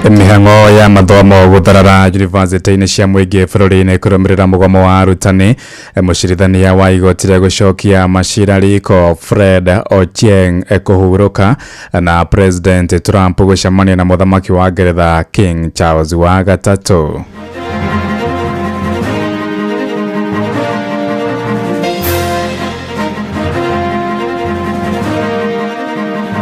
Mĩhang'o ya mathomo gũtharara yunivasĩtĩ-inĩ cia mũingĩ bũrũri-inĩ kũrũmĩrĩra mũgomo wa arutani. Mũcirithania wa igoti rĩa gũcokia macira riko Fred Ochieng kũhurũka, na President Trump gũcemania na mũthamaki wa Ngeretha King Charles wa gatatũ.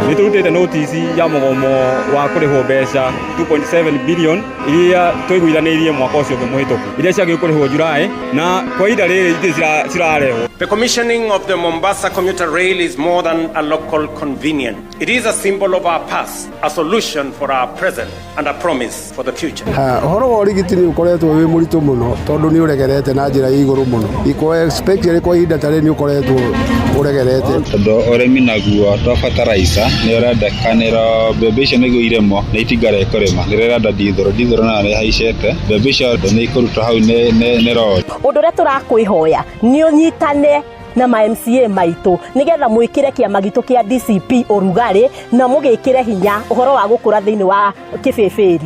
Nĩ tũrutĩte notice ya mũgomo wa kũrĩhwo mbeca 2.7 billion iria twaiguithanĩirie mwaka ũcio ũngĩ mũhĩtũku, iria ciagĩrĩirwo kũrĩhwo July, na kwa ihinda rĩrĩ itirĩ cirarehwo. The commissioning of the Mombasa commuter rail is more than a local convenience. It is a symbol of our past, a solution for our present, and a promise for the future. Ũhoro wa ũrigiti nĩ ũkoretwo wĩ mũritũ mũno tondũ nĩ ũregerete na njĩra ya igũrũ mũno. Especially kwa ihinda ta rĩrĩ nĩ ũkoretwo ũregerete. Tondũ ũrĩmi naguo to fertilizer nĩ ũrendekanĩra, mbembe icio nĩguo irĩmwo nĩ itinga rĩkũrĩma nĩ rĩrenda ndithũrũ, ndithũrũ nayo nĩ ĩhaicĩte, mbembe icio nĩ ikũrutwo hau nĩ rori. Ũndũ ũrĩa tũrakwĩhoya nĩ ũnyitane na ma MCA maitũ nĩgetha mwĩkĩre kĩama gitũ kĩa DCP ũrugarĩ na mũgĩkĩre hinya ũhoro wa gũkũra thĩinĩ wa kĩbĩbĩri.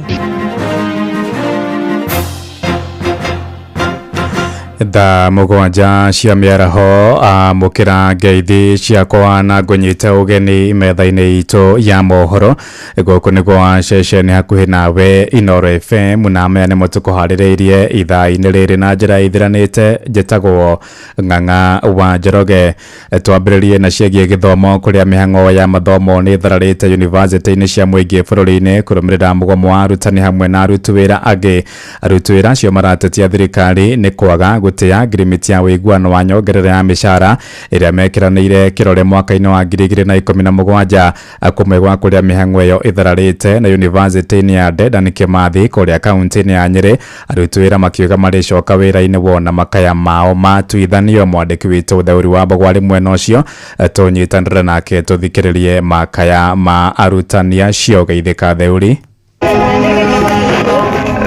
Thaa 7 cia mĩaraho, amũkĩra ngeithi ciakwa na ngũnyite ũgeni metha-inĩ itũ ya mohoro. Gũkũ nĩ gwa ceceni hakuhĩ nawe Inooro FM, na maya nĩmo tũkũharĩrĩirie ithaa-inĩ rĩrĩ na njĩra ithiranĩte. Njĩtagwo Ng'ang'a wa Njoroge. Twambĩrĩrie na ciĩgiĩ gĩthomo, kũrĩa mĩhang'o ya mathomo nĩ ĩthararĩte yunivasĩtĩ-inĩ cia mũingĩ bũrũri-inĩ kũrũmĩrĩra mũgomo wa arutani hamwe na aruti wĩra angĩ. Aruti wĩra acio maratetia thirikari nĩ kwaga gũtĩa ngirimiti ya ũiguano wa nyongerera ya mĩcara ĩrĩa mekĩranĩire kĩrore mwaka-inĩ wa 2017. Kũmwe gwa kũrĩa mĩhang'o ĩyo ĩthararĩte na yunivasĩtĩ-inĩ ya Dedan Kimathi kũrĩa kaunti-inĩ ya Nyĩrĩ, aruti wĩra makiuga marĩcoka wĩra-inĩ wona makaya mao matuithanio. Mwandĩki witũ Theuri wa Mbogwa arĩ mwena ũcio, tũnyitanĩre nake tũthikĩrĩrie makaya ma arutani acio. Geithĩka Theuri.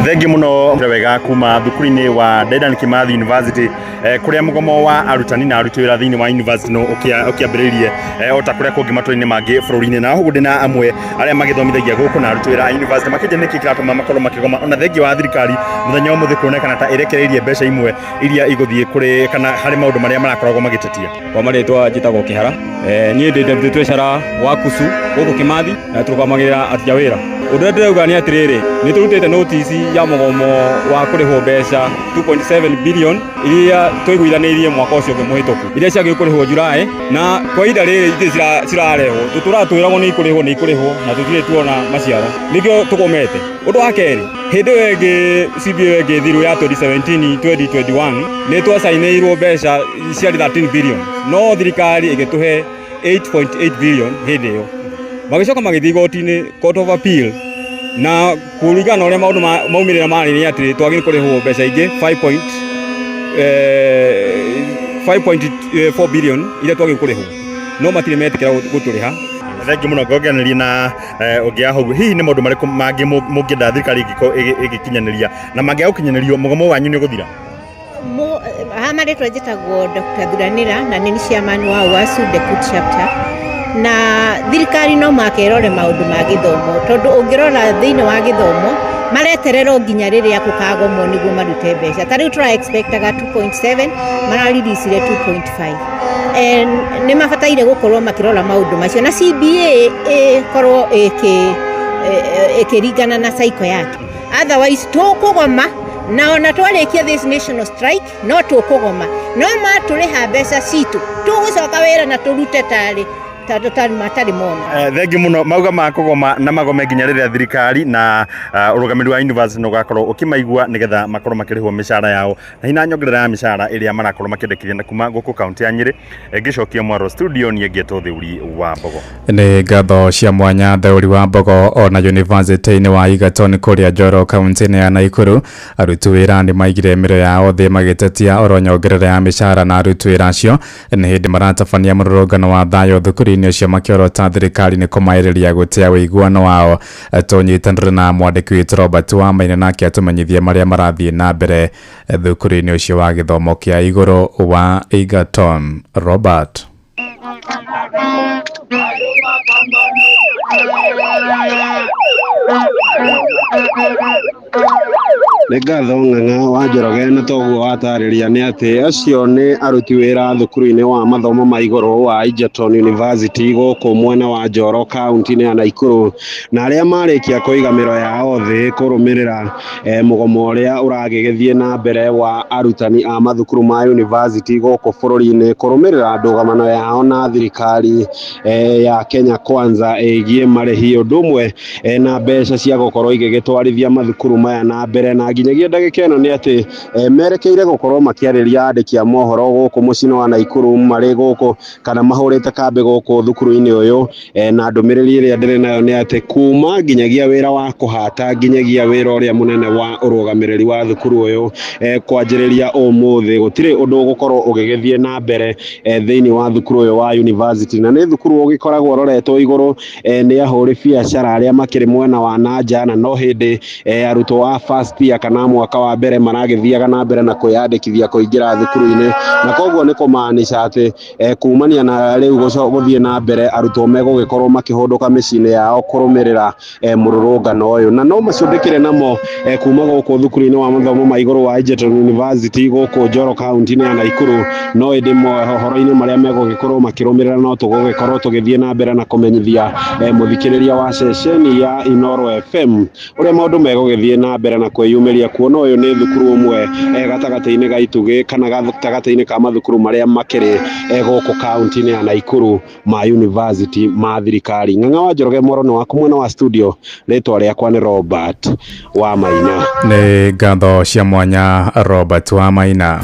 Thengi muno wega kuma thukuru-inĩ wa Dedan Kimathi University, kũrĩa mũgomo wa arutani na aruti wĩra thĩinĩ wa university no ũkĩambĩrĩirie o ta kũrĩa kũngĩ matũra-inĩ mangĩ bũrũri-inĩ. Na ũguo ndĩna amwe arĩa magĩthomithagia gũkũ na aruti wĩra a university makĩnjĩra nĩkĩ kĩratũma makorwo makĩgoma, ona thengia wa thirikari mũthenya wa ũmũthĩ kuonekana ta ĩrekereirie mbeca imwe iria igũthiĩ kũrĩ kana harĩ maũndũ marĩa marakoragwo magĩtetia. Kwa marĩtwa njĩtagwo Kĩhara. Niĩ ndĩ deputy treasurer wa KUSU gũkũ Kimathi na tũrũgamagĩrĩra aruti a wĩra. Ũndũ ũrĩa ndĩrauga nĩ atĩrĩrĩ, nĩ tũrutĩte notice ya mũgomo wa kũrĩhwo mbeca 2.7 billion iria twaiguithanĩirie mwaka ũcio ũngĩ mũhĩtũku, iria ciagĩrĩirwo kũrĩhwo July, na kwa ihinda rĩrĩ itirĩ cirarehwo. Tũtũraga twĩragwo nĩ ikũrĩhwo, nĩ ikũrĩhwo, na tũtirĩ tuona maciaro, nĩkĩo tũgomete. Ũndũ wa kerĩ, hĩndĩ ĩyo ĩngĩ CBA ĩngĩ thiru ya 2017 2021 nĩ twacainĩirwo mbeca ciarĩ 13 billion, no thirikari ĩgĩtũhe 8.8 billion. Hĩndĩ ĩyo magĩcoka magĩthiĩ igoti-inĩ, Court of Appeal, na kũringana na ũrĩa maũndũ maumĩrĩra marĩ nĩ atĩ twagĩrĩirwo kũrĩhwo mbeca ingĩ 5.4 billion iria twagĩrĩirwo kũrĩhwo, no matirĩ metĩkĩra gũtũrĩha. Thengi mũno. Ngongereria na ũngĩ ya hau, hihi nĩ maũndũ marĩkũ mangĩ mũngĩenda thirikari ĩngĩkorwo ĩgĩkinyanĩria, na mangĩaga gũkinyanĩrio mũgomo wanyu nĩ ũgũthira? Ha marĩtwa njĩtagwo Dr. Thuranĩra na nĩ chairman wa UASU Dekut chapter. Na thirikari no mũhaka ĩrore maũndũ ma gĩthomo, tondũ ũngĩrora thĩinĩ wa gĩthomo mareterera o nginya rĩrĩa gũkagomwo nĩguo marute mbeca. Ta rĩu tũra expectaga 2.7, mararilicire 2.5. Nĩ mabataire gũkorwo makĩrora maũndũ macio na CBA ĩkorwo ĩkĩringana na cycle yake, otherwise tũkũgoma, na ona twarĩkia this national strike no tũkũgoma. No matũrĩha mbeca citũ, tũgũcoka wĩra na tũrute tarĩ tondũ matarĩ mona. Thengi mũno. Mauga ma kũgoma na magome nginya rĩrĩa thirikari na ũrũgamĩrĩri wa university nĩ ũgakorwo ũkĩmaigua nĩgetha makorwo makĩrĩhwo mĩcara yao na hinya nyongerera ya mĩcara ĩrĩa marakorwo makĩendekithia. Na kuma gũkũ kaunti ya Nyĩrĩ, ngĩcokia mwaro studio, niĩ ngĩtwo Theuri wa Mbogo. Nĩ ngatho cia mwanya Theuri wa Mbogo. Ona yunivasĩtĩ-inĩ wa Egerton kũrĩa Njoro kaunti-inĩ ya Naikuru, aruti wĩra nĩ maigire mĩro yao thĩ magĩtetia oro nyongerera ya mĩcara. Na aruti wĩra acio nĩ hĩndĩ maratabania mũrũrũngano wa thayũ thukuru-inĩ ũcio, makĩorota thirikari nĩ kũmaĩrĩria gũtĩa ũiguano wao. Tũnyitanĩre na mwandĩki witũ Robert Wamaina, nake atũmenyithie marĩa marathiĩ na mbere thukuru-inĩ ũcio wa gĩthomo kĩa igũrũ wa Egerton. Robert. Nĩ ngatho Ng'ang'a wa Njoroge, na toguo watarĩria nĩ atĩ acio nĩ aruti wĩra thukuru-inĩ wa mathomo ma igũrũ wa Egerton University gũkũ mwena wa Njoro kaunti-inĩ ya Naikuru, na arĩa marĩkia kũiga mĩro yao thĩ kũrũmĩrĩra mũgomo ũrĩa ũragĩgĩthiĩ na mbere wa arutani a mathukuru ma university gũkũ bũrũri-inĩ, kũrũmĩrĩra ndũgamano yao na thirikari ya Kenya Kwanza ĩgiĩ marĩhi ũndũ ũmwe na mbeca cia gũkorwo igĩgĩtwarithia mathukuru maya na mbere. Na nginyagia ndagĩka ĩno nĩ atĩ merekeire gũkorwo makĩarĩria andĩki a mohoro gũkũ mũciĩ-inĩ wa Naikuru, marĩ gũkũ kana mahũrĩte kambĩ gũkũ thukuru-inĩ ũyũ, na ndũmĩrĩri ĩrĩa ndĩrĩ nayo nĩ atĩ kuma nginyagia wĩra wa kũhata nginyagia wĩra ũrĩa mũnene wa ũrũgamĩrĩri wa thukuru ũyũ, kwanjĩrĩria ũmũthĩ gũtirĩ ũndũ ũgũkorwo ũgĩgĩthiĩ na mbere thĩinĩ wa thukuru ũyũ wa university. Na nĩ thukuru ũgĩkoragwo ũroretwo igũrũ nĩ ahũri biacara arĩa makĩrĩ mwena wa nanja, na no hĩndĩ arutwo a first year kana mwaka wa mbere maragĩthiaga na mbere na kwĩyandĩkithia kũingĩra thukuru-inĩ, na koguo nĩ kũmaanisha atĩ kumania na rĩu gũthiĩ na mbere arutwo megũgĩkorwo makĩhũndũka mĩciĩ-inĩ yao kũrũmĩrĩra mũrũrũngano ũyũ. Na no macio ndĩkĩrĩ namo kuma gũkũ thukuru-inĩ wa mathomo ma igũrũ wa Egerton University gũkũ Njoro kaunti-inĩ ya Naikuru. No ĩndĩ mohoro-inĩ marĩa megũgĩkorwo makĩrũmĩrĩra, no tũgũgĩkorwo tũgĩthiĩ na mbere na kũmenyithia mũthikĩrĩria wa ceceni ya Inooro FM ũrĩa maũndũ megũgĩthiĩ na mbere na kwĩyumĩria, kuona ũyũ nĩ thukuru ũmwe gatagatĩ-inĩ ga itugĩ kana gatagatĩ-inĩ ka mathukuru marĩa makĩrĩ gũkũ kaunti-inĩ ya Naikuru ma university ma thirikari. Ng'ang'a wa Njoroge, mworo nĩ waku mwena wa studio. Rĩtwa rĩakwa nĩ Robert wa Maina. Nĩ ngatho cia mwanya, Robert wa Maina.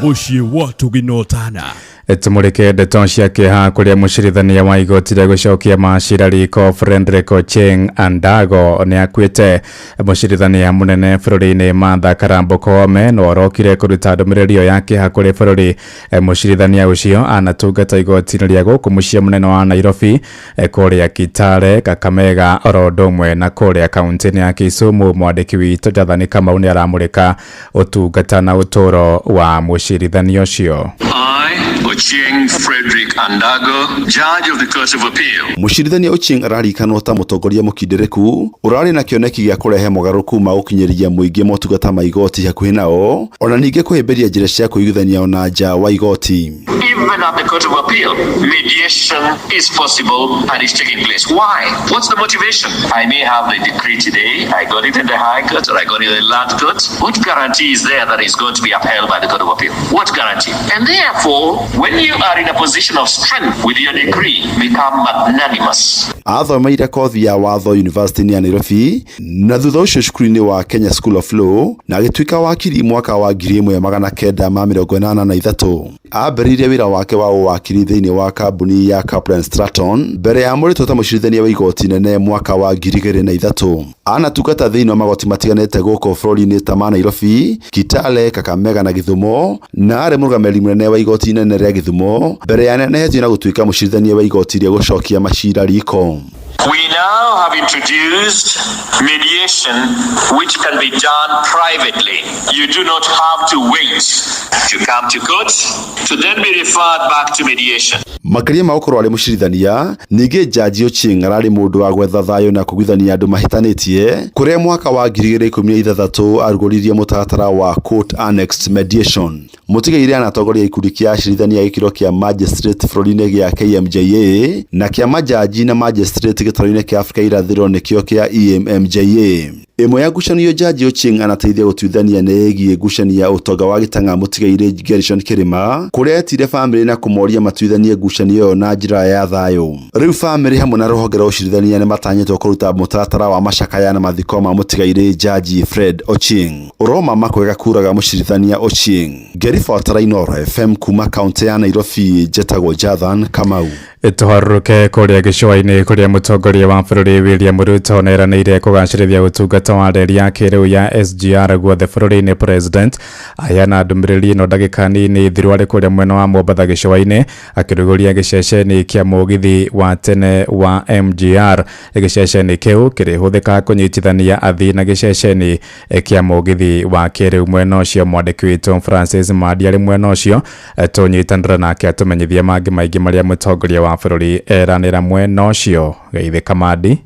Mũciĩ wa tũginotana. Tumũrĩke ndeto cia kĩeha, kũrĩa mũcirithania wa igoti rĩa gũcokia macira riko Frederick Ochieng Andago nĩ akuĩte. Mũcirithania mũnene bũrũri-inĩ Martha Karambo Koome no orokire kũruta ndũmĩrĩri ĩyo ya kĩeha kũrĩ bũrũri. Mũcirithania ũcio anatungata igoti-inĩ rĩa gũkũ mũciĩ mũnene wa Nairobi, kũrĩa Kitale, Kakamega, oro ũndũ ũmwe na kũrĩa kaunti-inĩ ya Kisumu. Mwandĩki witũ Jathani Kamau nĩ aramũrĩka ũtungata na ũtũũro wa mũcirithania ũcio. I, Ochieng Frederick Andago, Judge of the Court of Appeal. Mũcirithania Ochieng ararikanwo ta mũtongoria mũkindĩrĩku ũrarĩ na kĩoneki gĩa kũrehe mogarũrũku ma gũkinyĩria mũingĩ motungata ma igoti hakuhĩ nao, ona ningĩ kũhĩmbĩria njĩra cia kũiguithania ona nja wa igoti. Even at the Court of Appeal, mediation is possible and is taking place. Why? What's the motivation? I may have the decree today, I got it in the High Court or I got it in the Land Court. What guarantee is there that it's going to be upheld by the Court of Appeal? What guarantee? And therefore, when you are in a position of strength with your decree, become magnanimous. Athomeire kothi ya watho University ya Nairobi na thutha ũcio cukuru-inĩ wa Kenya School of Law, na agĩtuĩka wakiri mwaka wa 1983. Ambĩrĩirie wĩra wake wa ũwakiri thĩinĩ wa kambuni ya Kaplan Stratton mbere ya amũrĩtwo ta mũcirithania wa igoti nene mwaka wa 2003. Anatungata thĩinĩ wa magoti matiganĩte gũkũ bũrũri-inĩ ta ma Nairobi, Kitale, Kakamega na Gĩthumo, na arĩ mũrũgamĩrĩri mũnene wa igoti inene rĩa Gĩthumo mbere ya anenehetio na gũtuĩka mũcirithania wa igoti rĩa gũcokia macira riko. We now have introduced mediation, which can be done privately. You do not have to wait to come to court to then be referred back to mediation. Makĩria ma gũkorwo arĩ mũcirithania, ningĩ Jaji Ochieng ararĩ mũndũ wa gwetha thayũ na kũiguithania andũ mahĩtanĩtie, kũrĩa mwaka wa 2016 arugũririe mũtaratara wa Court Annexed Mediation. Mũtigairĩ anatongoria gĩkundi kĩa acirithania gĩkĩro kĩa magistrate bũrũri-inĩ gĩa KMJA, na kĩa majaji na magistrate gĩtarũ-inĩ kĩa Afrika irathĩro nĩkĩo kĩa EMMJA. Ĩmwe ya ngucanio Jaji Ochieng anateithia gũtuithania nĩ ĩgiĩ ngucanio ya ũtonga wa gĩtang'a mũtigairĩ Gerishon Kĩrĩma, kũrĩa etire bamĩrĩ na kũmoria matuithanie ngucanio ĩyo na njĩra ya thayũ. Rĩu bamĩrĩ hamwe na rũhonge rwa ũcirithania nĩ matanyĩtwo kũruta mũtaratara wa macakaya na mathiko ma mũtigairĩ Jaji Fred Ochieng. Ũroma makwega kuraga mũcirithania Ochieng. Ngĩribotera Inooro FM kuma kaunti ya Nairobi, njetagwo Jathan Kamau. Tũharũrũke kũrĩa gĩcũa-inĩ, kũrĩa mũtongoria wa bũrũri William Ruto nĩeranĩire kũgacĩrithia ũtungata wa reri ya kĩrĩu ya SGR guothe bũrũri-inĩ. President aheana ndũmĩrĩri ĩno ndagĩka nini thiru arĩ kũrĩa mwena wa Mombatha gĩcũa-inĩ, akĩrugũria gĩceceni kĩa mũgithi wa tene wa MGR. Gĩceceni kĩu kĩrĩhũthĩka kũnyitithania athii na gĩceceni kĩa mũgithi wa kĩrĩu mwena ũcio. Mwandĩki witũ Francis Mandi arĩ mwena ũcio, tũnyitanĩre nake atũmenyithie mangĩ maingĩ marĩa mũtongoria wa bũrũri eranĩra mwena ũcio. Geithĩka, Mandi.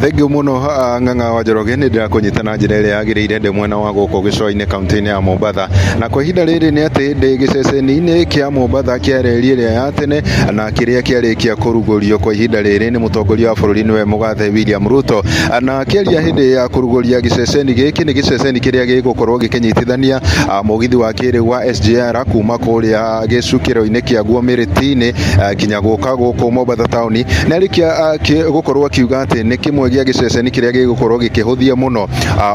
Thengiũ mũno Ng'ang'a wa Njoroge, nĩ ndĩrakũnyita na njĩra ĩrĩa yagĩrĩire ndĩ mwena wa gũkũ gĩcũa-inĩ kaunti-inĩ ya Mombatha. Na kwa ihinda rĩrĩ nĩ atĩ ndĩ gĩceceni-inĩ kĩa Mombatha kĩa reri ĩrĩa ya tene na kĩrĩa kĩarĩkia kũrugũrio kwa ihinda rĩrĩ nĩ mũtongoria wa bũrũri nĩwe mũgathe William Ruto. Na akĩaria hĩndĩ ya kũrugũria gĩceceni gĩkĩ, nĩ gĩceceni kĩrĩa gĩgũkorwo gĩkĩnyitithania mũgithi wa kĩrĩu wa SGR kuma kũrĩa gĩcukĩro-inĩ kĩaguo Mĩrĩti-inĩ nginya gũka gũkũ Mombatha taũni. Nĩ arĩkia gũkorwo akiuga atĩ nĩ kĩmwe gĩa gĩceceni kĩrĩa gĩgũkorwo gĩkĩhũthia mũno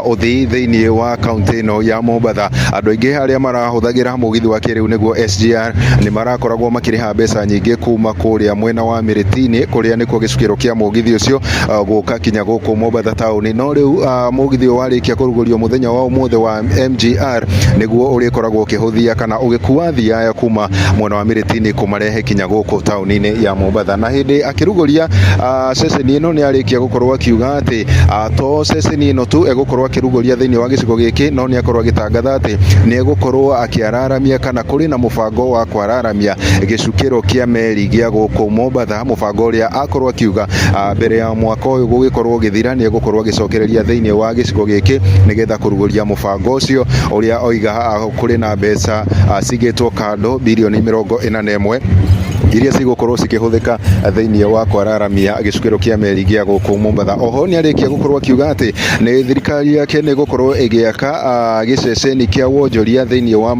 ũthii thĩinĩ wa kaunti ĩno ya Mombatha. Andũ aingĩ arĩa marahũthagĩra mũgithi wa kĩrĩu nĩguo SGR nĩ marakoragwo makĩrĩha mbeca nyingĩ kuma kũrĩa mwena wa Mĩrĩti-inĩ kũrĩa nĩkuo gĩcukĩro kĩa mũgithi ũcio gũka kinya gũkũ Mombatha taũni. No rĩu mũgithi ũyũ warĩkia kũrugũrio mũthenya wa ũmũthĩ wa MGR nĩguo ũrĩkoragwo ũkĩhũthia kana ũgĩkua athii aya kuma mwena wa Mĩrĩti-inĩ kũmarehe kinya gũkũ taũni-inĩ ya Mombatha. Na hĩndĩ akĩrugũria ceceni ĩno nĩ arĩkia gũkorwo akiuga atĩ to ceceni ĩno tu egũkorwo akĩrugũria thĩinĩ wa gĩcigo gĩkĩ, no nĩ akorwo agĩtangatha atĩ nĩ egũkorwo akĩararamia kana kũrĩ na mũbango wa kwararamia gĩcukĩro kĩa meri gĩa gũkũ Mombatha, mũbango ũrĩa akorwo akiuga mbere ya mwaka ũyũ gũgĩkorwo ũgĩthira nĩ egũkorwo agĩcokereria thĩinĩ wa gĩcigo gĩkĩ nĩgetha kũrugũria mũbango ũcio ũrĩa oiga kũrĩ na mbeca cigĩtwo kando birioni 41 iria cigũkorwo cikĩhũthĩka thĩinĩ wa kwararamia gĩcukĩro kĩa meri gĩa gũkũ Mombatha. Oho nĩ arĩkia gũkorwo akiuga atĩ nĩ thirikari yake nĩ ĩgũkorwo ĩgĩaka gĩceceni kĩa wonjoria thĩinĩ wa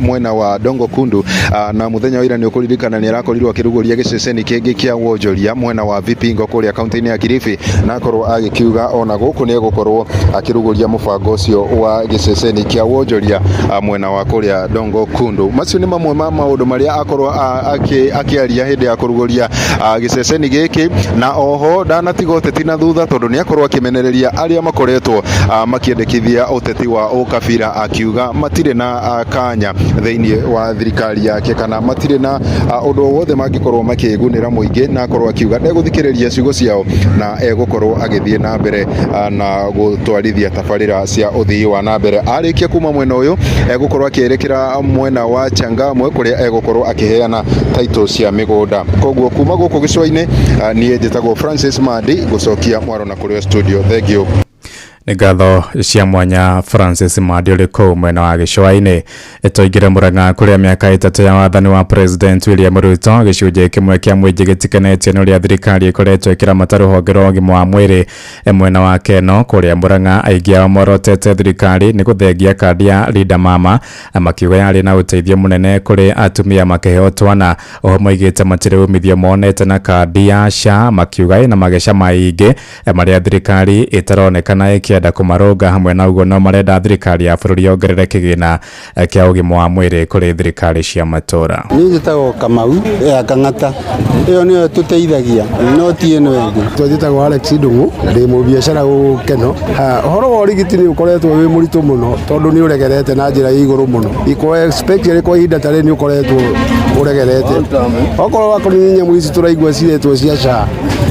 mwena wa Dongo Kundu, na mũthenya wa ira nĩ ũkũririkana nĩ arakorirwo akĩrugũria gĩceceni kĩngĩ kĩa wonjoria mwena wa Vipingo kũrĩa kaunti-inĩ ya Kilifi, na akorwo agĩkiuga ona gũkũ nĩ egũkorwo akĩrugũria mũbango ũcio wa gĩceceni kĩa wonjoria mwena wa kũrĩa Dongo Kundu. Macio nĩ mamwe ma maũndũ marĩa akorwo akĩaria hĩndĩ ya kũrugũria gĩceceni gĩkĩ. Na oho ndanatiga ũteti na thutha tondũ nĩ akorwo akĩmenereria arĩa makoretwo makĩendekithia ũteti wa ũkabira, akiuga matirĩ na kanya thĩinĩ wa thirikari yake kana matirĩ na ũndũ o wothe mangĩkorwo makĩgunĩra mũingĩ, na akorwo akiuga ndegũthikĩrĩria ciugo ciao na egũkorwo agĩthiĩ na mbere na gũtwarithia tabarĩra cia ũthii wa na mbere. Arĩkia kuma mwena ũyũ egũkorwo akĩerekera mwena wa Changamwe kũrĩa egũkorwo akĩheana title cia mĩgũnda. Koguo kuma gũkũ gĩcũa-inĩ, niĩ njĩtagwo Francis Mandi, ngũcokia mwaro na kũrĩ studio. Thank you. Nĩ ngatho cia mwanya Francis Mandi ũrĩ kũu mwena wa gĩcũa-inĩ. Tũingĩre Murang'a kũrĩa mĩaka 3 ya wathani wa President William Ruto gĩcunjĩ kĩmwe kĩa mũingĩ gĩtikenetio nĩ ũrĩa thirikari ĩkoretwo ĩkĩramata rũhonge rwa ũgima wa mwĩrĩ mwena wa Keno kũrĩa Murang'a. Aingĩ ao morotete thirikari nĩ gũthengia kandi ya Linda Mama, makiuga yarĩ na ũteithio mũnene kũrĩ atumia makĩheo twana. Oho moigĩte matirĩ umithio monete na kandi ya SHA, makiuga ĩna mageca maingĩ marĩa thirikari ĩtaronekana ĩkĩenda kũmarũnga. Hamwe na ũguo no marenda thirikari ya bũrũri yongerere kĩgĩna kĩa ũgima wa mwĩrĩ kũrĩ thirikari cia matũũra. Niĩ njĩtagwo Kamau ya Kang'ata, ĩyo nĩyo tũteithagia no ti ĩno ĩngĩ. Njĩtagwo Alex Ndung'u, ndĩ mũbiacara gũkũ Keno. Ũhoro wa ũrigiti nĩ ũkoretwo wĩ mũritũ mũno tondũ nĩ ũregerete na njĩra ya igũrũ mũno, especially kwa ihinda ta rĩrĩ nĩ ũkoretwo ũregerete. Okorwo wakorwo nĩ nyamũ ici tũraigua ciretwo cia SHA,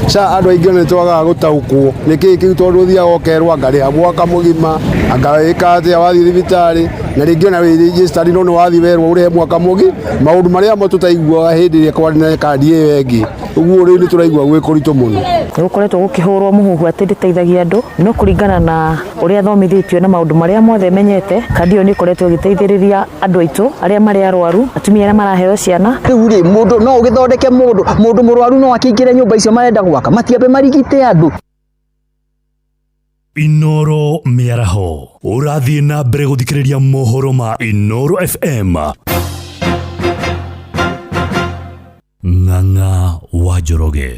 SHA andũ aingĩ nĩ twagaga gũtaũkwo nĩ kĩĩ kĩu, tondũ ũthiaga ũkerwo anga rĩha mwaka mũgima, anga wĩka atĩa wathiĩ thibitarĩ, na rĩngĩ ona wĩ registered no nĩ wathiĩ werwo ũrĩhe mwaka mũgima, maũndũ marĩa mo tũtaiguaga hĩndĩ ĩrĩa kwarĩ na kandi ĩyo ĩngĩ. Ũguo rĩu nĩ tũraigua gwĩ kũritũ mũno. Nĩ gũkoretwo gũkĩhũrwo mũhuhu atĩ ndĩteithagia andũ, no kũringana na ũrĩa thomithĩtio na maũndũ marĩa mothe menyete, kandi ĩyo nĩ ĩkoretwo ĩgĩteithĩrĩria andũ aitũ arĩa marĩ arwaru, atumia arĩa maraheo ciana. Rĩu rĩ, mũndũ no ũgĩthondeke mũndũ mũrwaru no akĩingĩre nyũmba icio marenda gwaka, matiambe marigite andũ. Inoro mĩaraho ũrathiĩ na mbere gũthikĩrĩria mohoro ma Inoro FM. Ng'ang'a wa Njoroge.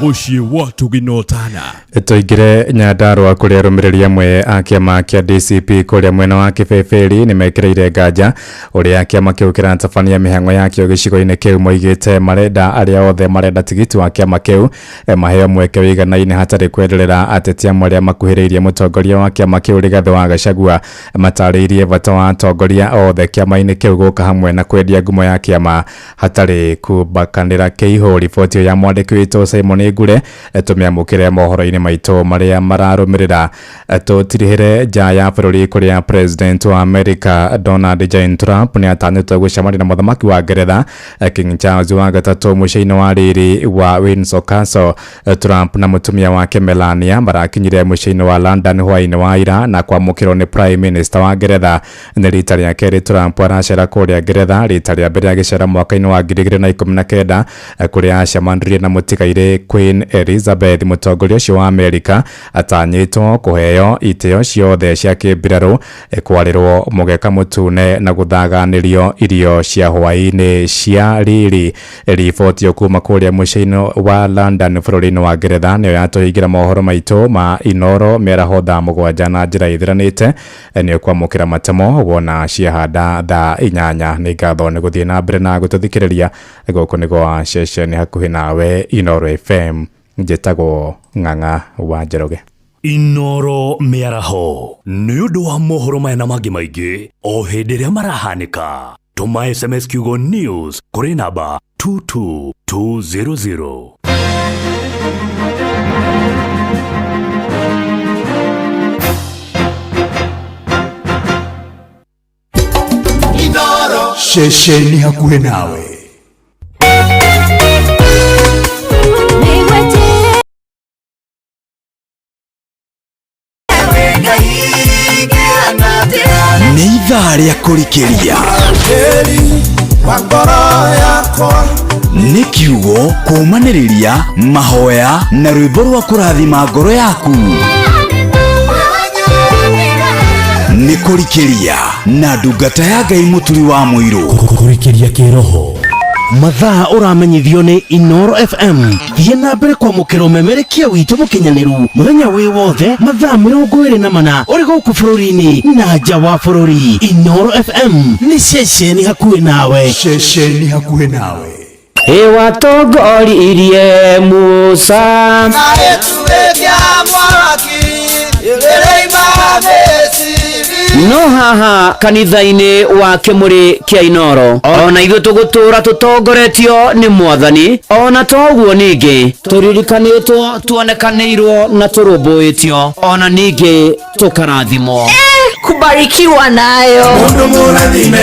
Mũciĩ wa tũginotana. Tũingĩre Nyandarũa kũrĩa arũmĩrĩri amwe a kĩama kĩa DCP kũrĩa mwena wa Kĩbĩbĩri nĩ mekĩrĩire nganja ũrĩa kĩama kĩu kĩratabania mĩhang'o yakĩo gĩcigo-inĩ kĩu. Moigĩte marenda arĩa othe marenda tigiti wa kĩama kĩu maheo mweke wĩiganaine hatarĩ kwenderera ateti amwe arĩa makuhĩrĩirie mũtongoria wa kĩama kĩu Rigathĩ wa Gachagua. Matarĩirie bata wa atongoria othe kĩama-inĩ kĩu gũka hamwe na kwendia ngumo ya kĩama hatarĩ kumbakanĩra kĩihũ. Riboti ĩyo ya mwandĩki Mwandĩki witũ Simon Ngure tũmĩamũkĩre mohoro-inĩ maitũ marĩa mararũmĩrĩra. Tũtirihĩre nja ya bũrũri kũrĩa President wa America Donald J Trump nĩ atanyĩtwo gũcemania na mũthamaki wa Ngeretha King Charles wa gatatũ mũciĩ-inĩ wa riri wa Windsor Castle. Trump na mũtumia wake Melania marakinyire mũciĩ-inĩ wa London hwaĩ-inĩ wa ira na kwamũkĩrwo nĩ Prime Minister wa Ngeretha. Nĩ rita rĩa kerĩ Trump aracera kũrĩa Ngeretha, rita rĩa mbere agĩcera mwaka-inĩ wa 2019 kũrĩa acemanirie na mũtigairĩ Queen Elizabeth. Mũtongoria ũcio wa Amerika atanyĩtwo kũheo itĩo ciothe cia kĩmbirarũ, kwarĩrwo mũgeka mũtune na gũthaganĩrio irio cia hwaĩ-inĩ cia riri. Riboti kuma kũrĩa mũciĩ-inĩ wa London bũrũri-inĩ wa Ngeretha nĩyo yatũhingĩra mohoro maitũ ma Inoro mĩaraho thaa 7 na njĩra ĩthiranĩte. Nĩ ũkwamũkĩra matemo wona ciahanda thaa 8. Nĩ ngatho nĩ gũthiĩ na mbere na gũtũthikĩrĩria. Gũkũ nĩ gwa ceceni hakuhĩ nawe Inoro FM. Njĩtagwo Ng'ang'a wa Njoroge. Inoro mĩaraho nĩ ũndũ wa mohoro maya na mangĩ maingĩ o hĩndĩ ĩrĩa marahanĩka. Tũma SMS kiugo news kũrĩ namba 22200. Ceceni hakuhĩ nawe. Nĩ ithaa rĩa kũrikĩria nĩ kiugo kũũmanĩrĩria mahoya na rwĩmbo rwa kũrathima ngoro yaku. Nĩ kũrikĩria na ndungata ya Ngai mũturi wa mũirũ. Kũrikĩria kĩroho Mathaa ũramenyithio nĩ Inoro FM. Thiĩ na mbere kwamũkĩra ũmemerekia witũ mũkinyanĩru mũthenya wĩ wothe mathaa 24 ũrĩ gũkũ bũrũri-inĩ na nja wa bũrũri. Inoro FM nĩ ceceni hakuhĩ nawe. Ceceni hakuhĩ nawe. Ĩwatongoririe Musa no haha kanitha-inĩ wa kĩmũrĩ kĩa Inoro ona ithuĩ tũgũtũra tũtongoretio nĩ Mwathani. Ona toguo ningĩ tũririkanĩtwo, tuonekanĩirwo na tũrũmbũĩtio, ona ningĩ tũkarathimwo. Kubarikiwa nayo. Mundu mũrathime,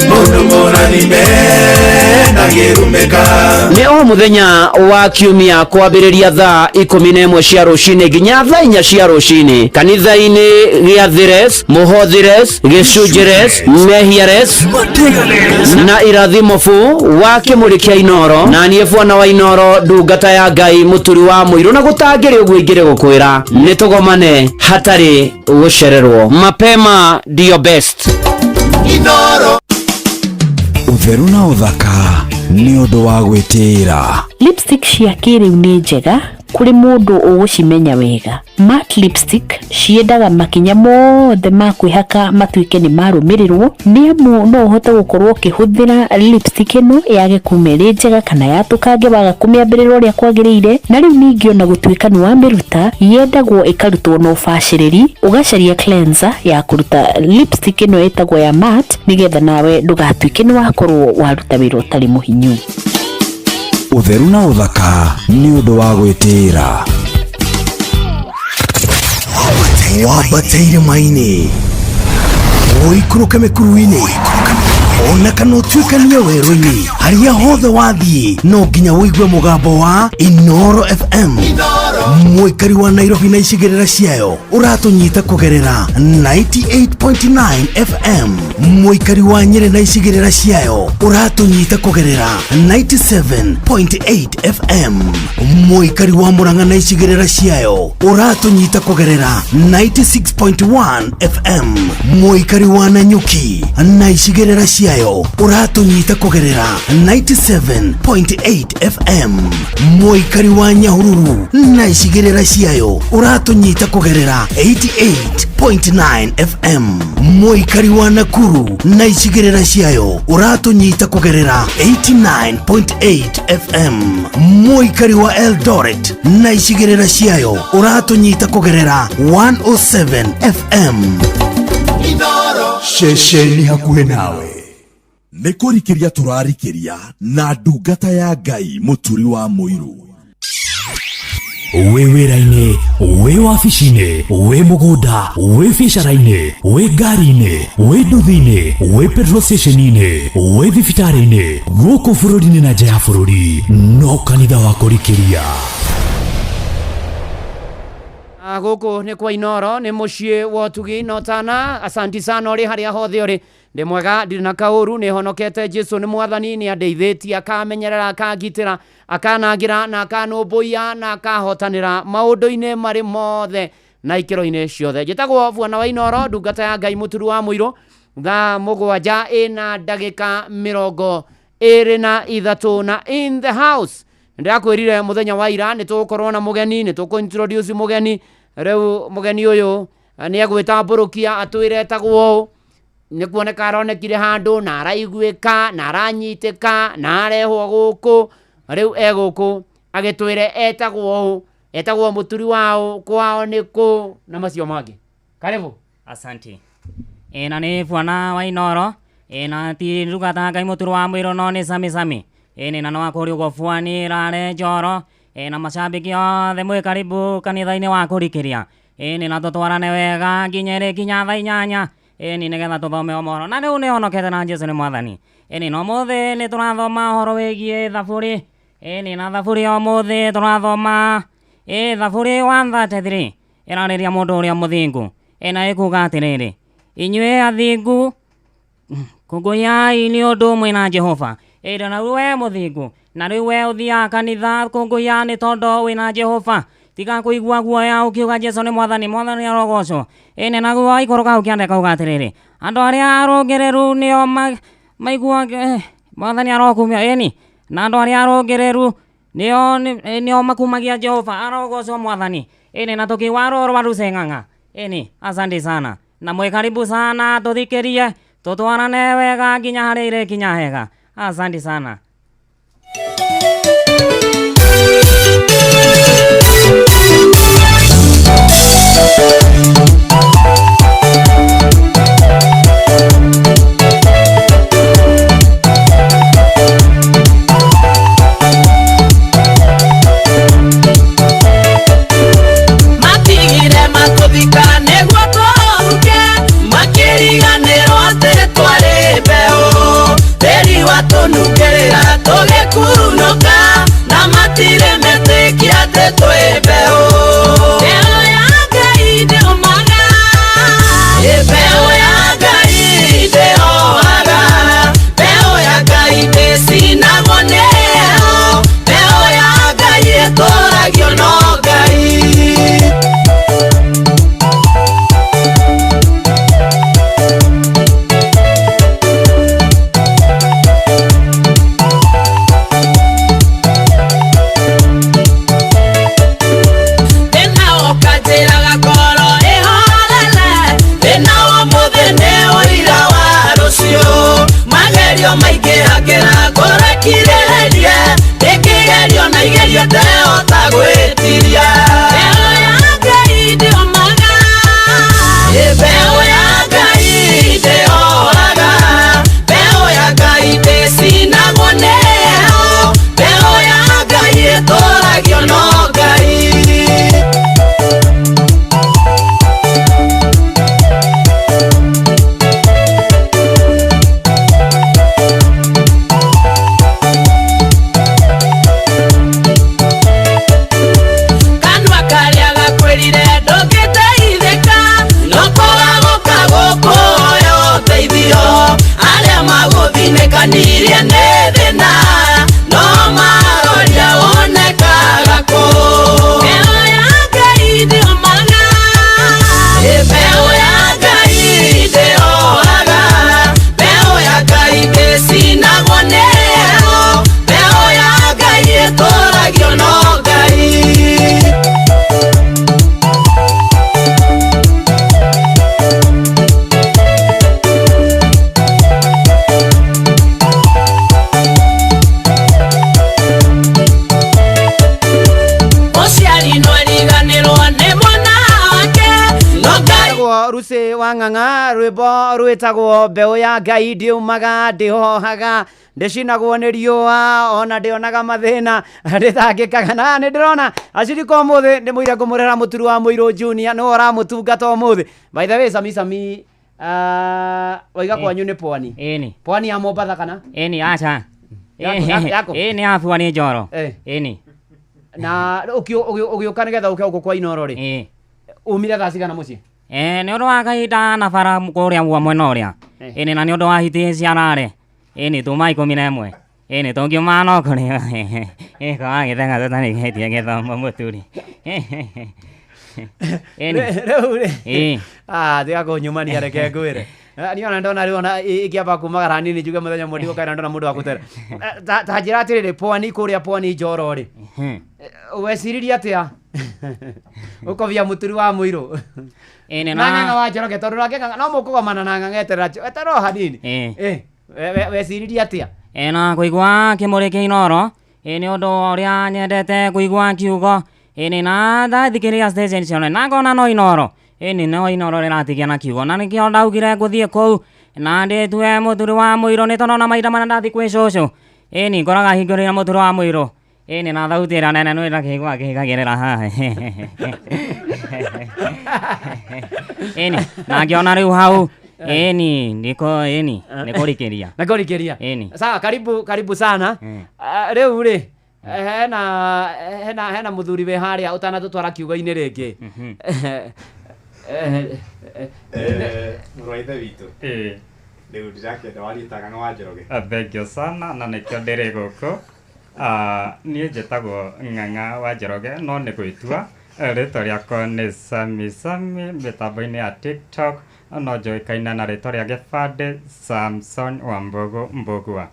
mundu mũrathime ndangĩrumĩka. Nĩ o mũthenya wa kiumia kwambĩrĩria thaa 11 cia rũcinĩ nginya thaa 4 cia rũcinĩ kanitha-inĩ gĩa Thires, Mũhothires, Gĩcunjĩres, Mehiares na Irathimo bu wa kĩmũrĩ kĩa Inoro. Na niĩ bwana wa Inoro, ndungata ya Ngai mũturi wa mũirũ, na gũtangĩrĩ ũguo ingĩrĩ gũkwĩra nĩ tũgomane hatarĩ gũcererwo. Mapema ndio best. Inoro. Ũtheru na ũthaka nĩ ũndũ wa gwĩtĩĩra. Lipstick cia kĩrĩu nĩ njega kũrĩ mũndũ ũgũcimenya wega. Matte lipstick ciendaga makinya mothe ma kwĩhaka matuĩke nĩ marũmĩrĩrwo, nĩ amu no ũhote gũkorwo ũkĩhũthĩra lipstick ĩno yage kuma ĩrĩ njega kana yatũkange waga kũmĩambĩrĩra ũrĩa kwagĩrĩire. Na rĩu ningĩ ona gũtuĩka nĩ wamĩruta, yendagwo ĩkarutwo na ũbacĩrĩri, ũgacaria cleanser ya kũruta lipstick ĩno ĩtagwo ya matte, nĩgetha nawe ndũgatuĩke nĩ wakorwo waruta wĩra ũtarĩ mũhinyu. Ũtheru na ũthaka nĩ ũndũ wa gwĩtĩĩra. Wambate irĩma-inĩ, ũikũrũke mĩkuru-inĩ, ona kana ũtuĩkanie werũ-inĩ, harĩa hothe wathiĩ no nginya ũigue mũgambo wa Inoro FM. Mũikari wa Nairobi na icigĩrĩra ciayo ũratũnyita kũgerera 98.9 FM. Mũikari wa Nyĩrĩ na icigĩrĩra ciayo ũratũnyita kũgerera 97.8 FM. Mũikari wa Murang'a na icigĩrĩra ciayo ũratũnyita kũgerera 96.1 FM. Mũikari wa Nanyuki na icigĩrĩra ciayo ũratũnyita kũgerera 97.8 FM. Mũikari wa Nyahururu na icigĩrĩra ciayo ũratũnyita kũgerera 88.9 FM. Mũikari wa Nakuru na icigĩrĩra ciayo ũratũnyita kũgerera 89.8 FM. Mũikari wa Eldoret na icigĩrĩra ciayo ũratũnyita kũgerera 107 FM. Ceceni hakuhĩ nawe. Nĩ kũrikĩria tũrarikĩria na ndungata ya Ngai Mũturi wa Mũirũ. Wĩ wĩra-inĩ, wĩ wabici-inĩ, wĩ mũgũnda, wĩ biacara-inĩ, wĩ ngari-inĩ, wĩ nduthi-inĩ, wĩ petrol station-inĩ, wĩ thibitarĩ-inĩ, gũkũ bũrũri-inĩ na nja ya bũrũri, no kanitha wa kũrikĩria. Gũkũ nĩ kwa Inoro, nĩ mũciĩ wa ũtugi na ũtana. Asanti sana ũrĩ harĩa hothe ũrĩ. Ndĩ mwega, ndirĩ na kaũru, nĩ honokete. Jesu nĩ mwathani, nĩ andeithĩtie, akamenyerera, akangitĩra, akanangĩra na akanũmbũiya na akahotanĩra maũndũ-inĩ marĩ mothe na ikĩro-inĩ ciothe. Njĩtagwo Bwana wa Inoro, ndungata ya Ngai Mũturu wa Mũirũ. Thaa 7 ĩna ndagĩka 23 na in the house ndĩrakwĩrire mũthenya wa ira nĩ tũgũkorwo na mũgeni, nĩ tũkũ introduce mũgeni. Rĩu mũgeni ũyũ nĩ egwĩtambũrũkia atwĩre etagwo ũũ, nĩ kuoneka aronekire handũ na araiguĩka na aranyitĩka na arehwo gũkũ. Rĩu e gũkũ agĩtwĩre etagwo ũũ, etagwo Mũturi wa ũũ, kwao nĩ kũ na macio mangĩ. Karibu. Asante. Na nĩ Bwana wa Inoro, na ti ndungata Ngai Mũturi wa Mũirũ no nĩ Sami Sami. Na no akũrĩ ũguo Bwani rare Njoro, na macambĩki othe mwĩ karibu kanitha-inĩ wa kũrikĩria. Na tũtwarane wega nginya ĩrĩ kinya thaa 8, nĩgetha tũthome o mohoro. Na rĩu nĩ honokete na Jesu nĩ mwathani. Na ũmũthĩ nĩ tũrathoma ũhoro wĩgiĩ thaburi. Na thaburi ya ũmũthĩ tũrathoma thaburi 133 ĩrarĩria mũndũ ũrĩa mũthingu. Na ĩkuga atĩrĩrĩ, inyuĩ athingu kũngũyai nĩ ũndũ mwĩna Jehova. Na rĩu we mũthingu, na rĩu we ũthiaga kanitha, kũngũya nĩ tondũ wĩna Jehova. Tiga kũigua guoya ũkiuga Jesu nĩ mwathani, mwathani arogocwo. Naguo aikũrũka hau kĩanda kauga atĩrĩrĩ, andũ arĩa arũngĩrĩru nĩo maigua mwathani arokumia. Na andũ arĩa arũngĩrĩru nĩo makumagia Jehova, arogocwo mwathani. Na tũkiuga rũrũ rwa Ng'ang'a. Asante sana na mwĩ karibu sana, tũthikĩrie tũtwarane wega nginya harĩa irĩkinya hega. Asante sana. Matigire matũthika nĩguo tũhuke, makĩriganĩrwo atĩ twarĩ mbeũ. Tĩri watũnungĩrĩra tũgĩkunũka, na matirĩ metĩkia atĩ twĩ mbeũ. Mbeũ ya Ngai ndĩũmaga, mbeũ ya Ngai ndĩhohaga, mbeũ ya Ngai ndĩcinagwo nĩ heho, mbeũ ya Ngai ĩtũragio no Ngai. Thĩna ũkanjĩraga ngoro ĩhorere, thĩna wa ũmũthĩ nĩ ũira wa rũciũ. Magerio maingĩhagĩra ngoro ĩkirĩrĩrie, ndĩkĩgerio na igerio ndehota gwĩtiria. Mbeũ ya Ngai ndĩũmaga, mbeũ ya Ngai ndĩhohaga, mbeũ ya Ngai ndĩcinagwo nĩ heho, mbeũ ya Ngai ĩtũragio no Ngai. wa ng'ang'a rwĩmbo rwĩtagwo mbeũ ya Ngai ndiumaga ndĩhohaga ndĩcinagwo nĩ riũa ona ndĩonaga mathĩna ndĩtangĩkaga na nĩ ndĩrona acirika ũmũthĩ nĩ mũire ngũmũrehera mũturu wa mũirũ junior nĩwe ũramũtungata ũmũthĩ. By the way, Sami Sami, waiga kwanyu nĩ pwani? Ĩni. Pwani ya Mombatha kana? Ĩni, aca. Yako? Ĩni, ya Pwani Njoro. Ĩni. Na ũgĩũka nĩgetha ũke gũkũ kwa Inoro rĩ, umire thaa cigana mũciĩ? Nĩ ũndũ wa kahinda na bara kũrĩa mwena ũrĩa. Ĩni, na nĩ ũndũ wa hiti ciarare. Ĩni, tuma 11. Ĩni, tũngiuma no kũrĩ ĩko gĩthega tũtarĩkĩtie gĩthomo mũturi. Ĩni. Rĩu rĩ, tiga kũnyumania, reke ngwĩre. Niĩ ona ndona rĩu ona ingĩamba kumagara hanini njuge mũthenya ũmwe ndigũkaina ndona mũndũ wa gũtera. Ta njĩra atĩrĩrĩ, pwani kũrĩa Pwani Njoro rĩ, weciririe atĩa ũkobia mũturi wa mũirũ Ĩni, na ng'ang'a wa Njoroge, tondũ nake ng'ang'a no mũkũgomana na ng'ang'a, eterera eterera o hanini. Weciririe atĩa? Na kũigua kĩmũrĩ kĩa Inoro, nĩ ũndũ ũrĩa nyendete kũigua kiugo. Ĩni, na ndathikĩrĩria station ciothe na ngona no Inoro. Ĩni, no Inoro rĩratigia na kiugo, na nĩkĩo ndaugire ngũthiĩ kũu na ndĩtue mũturi wa mũirũ, nĩ tondũ ona mahinda marĩa ndathiĩ kwĩ cũcũ, ĩni, ngoraga hingũrĩire mũturi wa mũirũ. Ĩni, na thauti ĩrĩa nene nĩ ndakĩigua ngĩhingagĩrĩra haha. Ĩni, na ngĩona rĩu hau, ĩni, nĩko ĩni nĩkũrikĩria. Nĩkũrikĩria. Ĩni. Sawa, karibu karibu sana. Rĩu rĩ, hena hena hena mũthuri wĩ harĩa ũtanatũtwara kiugo-inĩ rĩngĩ. Mũrũ wa ithe witũ, rĩu ndĩrakĩenda warie ta Ng'ang'a wa Njoroge. Thengiũ sana, na nĩkĩo ndĩrĩ gũkũ. Niĩ njĩtagwo Ng'ang'a wa Njoroge, no nĩ gwĩtua. Rĩtwa rĩakwa nĩ Sami Sami mĩtambo-inĩ ya TikTok, no njũĩkaine na rĩtwa rĩa gĩbandĩ Samson wa Mbũgũ Mbũgua.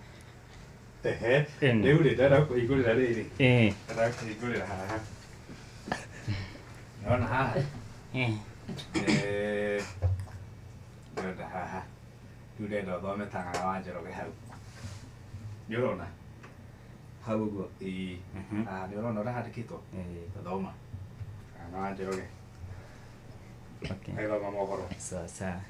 Ehe. Ĩni. Rĩu rĩ, ndĩrenda gũkũhingũrĩra rĩrĩ. Ndĩrenda gũkũhingũrĩra haha. Nĩwona haha? Ndĩrenda haha. Rĩu ndĩrenda ũthome ta Ng'ang'a wa Njoroge hau. Nĩ ũrona? Hau ũguo. Ĩĩ. Haha nĩ ũrona ũrĩa handĩkĩtwo? Thoma. Ng'ang'a wa Njoroge. Agĩthoma mohoro. Sawa sawa.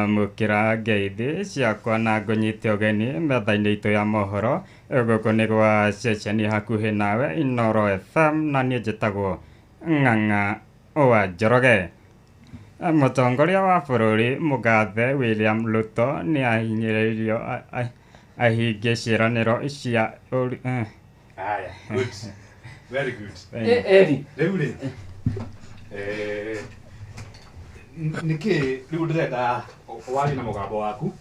Mũkĩra ngeithi ciakwa na ngũnyite ũgeni metha-inĩ itũ ya mohoro. Gũkũ nĩ gwa ceceni hakuhĩ nawe Inoro FM, na niĩ njĩtagwo Ng'ang'a wa Njoroge. Mũtongoria wa bũrũri mũgathe William Ruto nĩ ahinyĩrĩirio ahingie ciĩranĩro cia Haya, good. Very good. Eri. Rĩu rĩ, nĩkĩ rĩu ndĩrenda warie na mũgambo waku,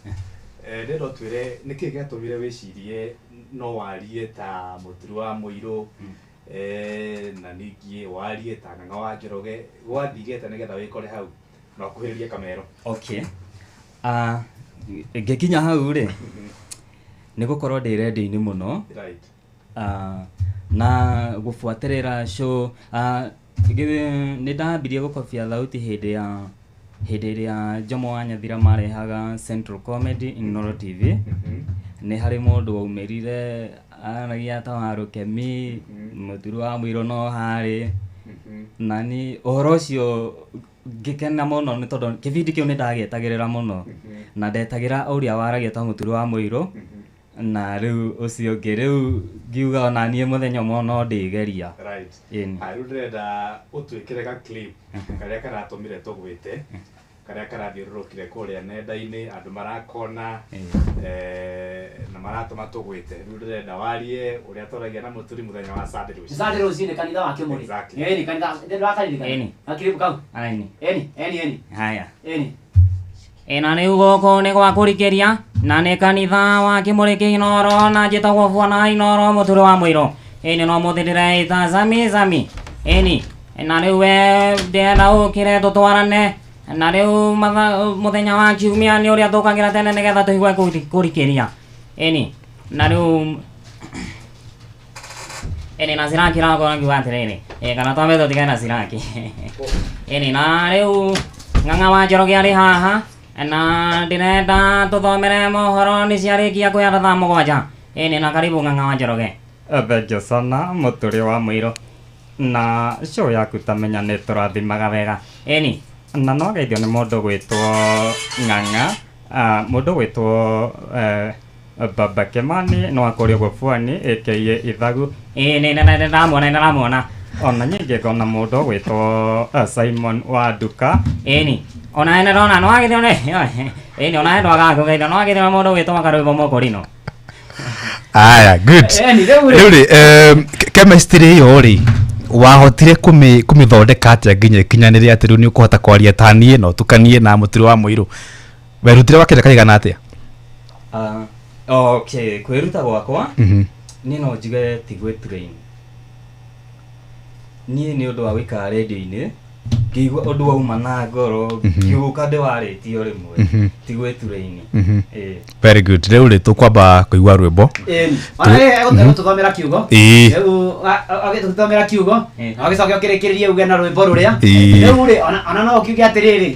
ndĩrenda ũtwĩre nĩkĩ gĩatũmire wĩcirie no warie ta mũturi wa mũirũ, na ningĩ warie ta Ng'ang'a wa Njoroge, gwathire atĩa nĩgetha wĩkore hau na ũkuhĩrĩrie kamero? Okay. Ngĩkinya hau rĩ, nĩ gũkorwo ndĩ redio-inĩ mũno. Na gũbuatĩrĩra show, nĩ ndambirie gũkobia thauti hĩndĩ ya hĩndĩ ĩrĩa Jomo wa Nyathira marehaga Central Comedy Inoro TV. Nĩ harĩ mũndũ waumĩrire aragia ta wa Rũkemi, mũturi wa mũirũ no harĩ na ni ũhoro ũcio ngĩkena mũno, nĩ tondũ kĩbindi kĩu nĩ ndagĩetagĩrĩra mũno, na ndetagĩra ũrĩa waragia ta mũturi wa mũirũ na rĩu ũcio ũngĩ, rĩu ngiuga ona niĩ mũthenya ũmwe no ndĩgeria. Ĩni. Haya, rĩu ndĩrenda ũtwĩkĩre ga clip karĩa karatũmire tũgwĩte, karĩa karathiũrũrũkire kũrĩa nenda-inĩ, andũ marakona na maratũma tũgwĩte. Rĩu ndĩrenda warie ũrĩa twaragia na mũturi mũthenya wa Sunday rũcinĩ. Sunday rũcinĩ kanitha wa Kĩmũrĩ. Exactly. Ĩni, kanitha ndĩrakaririkana. Ĩni. Gakiribu kau. Ĩni. Ĩni, ĩni, ĩni. Haya. Ĩni. Ĩna rĩu gũkũ nĩ gwa kũrikĩria na nĩ kanitha wa Kĩmũrĩ kĩa Inoro, na njĩtagwo Bwana Inoro mũturi wa mũirũ. Ĩni, no mũthĩ ndĩreita Sami Sami. Ĩni, na rĩu we ndĩrenda ũkĩre tũtwarane, na rĩu mũthenya wa kiumia nĩ ũrĩa tũkagĩra tene nĩgetha tũigue kũrikĩria. Ĩni, na rĩu ĩni na Siraki nakwo ngiuga atĩrĩrĩ, kana twambe tũtigane na Siraki. Ĩni, na rĩu Ng'ang'a wa Njoroge arĩ haha na ndĩrenda tũthomere mohoro nĩ ciarĩkia kwĩya thaa 7. Ĩni, na karibu Ng'ang'a wa Njoroge. Thengiũ sana mũturi wa mũirũ, na show yaku tamenya nĩ tũrathimaga wega. Ĩni, Na no geithio nĩ mũndũ gwĩtwo Ng'ang'a, mũndũ gwĩtwo Baba Kemani no akũrĩ ũguo Pwani aka Ithagu. Ĩĩ nĩ ndĩramwona, nĩ ndĩramwona. Ona nyingĩ ngona mũndũ gwĩtwo Simon wa Nduka. Ĩni ona nĩ ndona no agithio nĩ ĩni ona ndwagaga kũgeithio no agithio nĩ mũndũ gwĩtwo Karwĩmbo Mũkũrinũ. Aya, good. Ĩni, rĩu rĩ. Rĩu rĩ, chemistry ĩyo rĩ, wahotire kũmĩthondeka atĩa nginya ĩkinyanĩre atĩ rĩu nĩ ũkũhota kwaria ta niĩ na ũtukanie na mũturi wa mũirũ? Werutire wakĩria kaigana atĩa? Okay, kwĩruta gwakwa niĩ no njuge ti gwĩ train. Niĩ nĩ ũndũ wa gũikara rĩndiũ-inĩ ngĩigua ũndũ wauma na ngoro, ngĩũka ndĩwarĩtie o rĩmwe, ti gwĩ train. Ĩĩ. Very good. Rĩu rĩ, tũkwamba kũigua rwĩmbo. Ĩni. Ona egũtũthomera kiugo. Ĩĩ. Rĩu agĩtũthomera kiugo, na ũgĩcoke ũkĩrĩkĩrĩrie uge na rwĩmbo rũrĩa. Ĩĩ. Rĩu rĩ, ona no ũkiuge atĩrĩrĩ,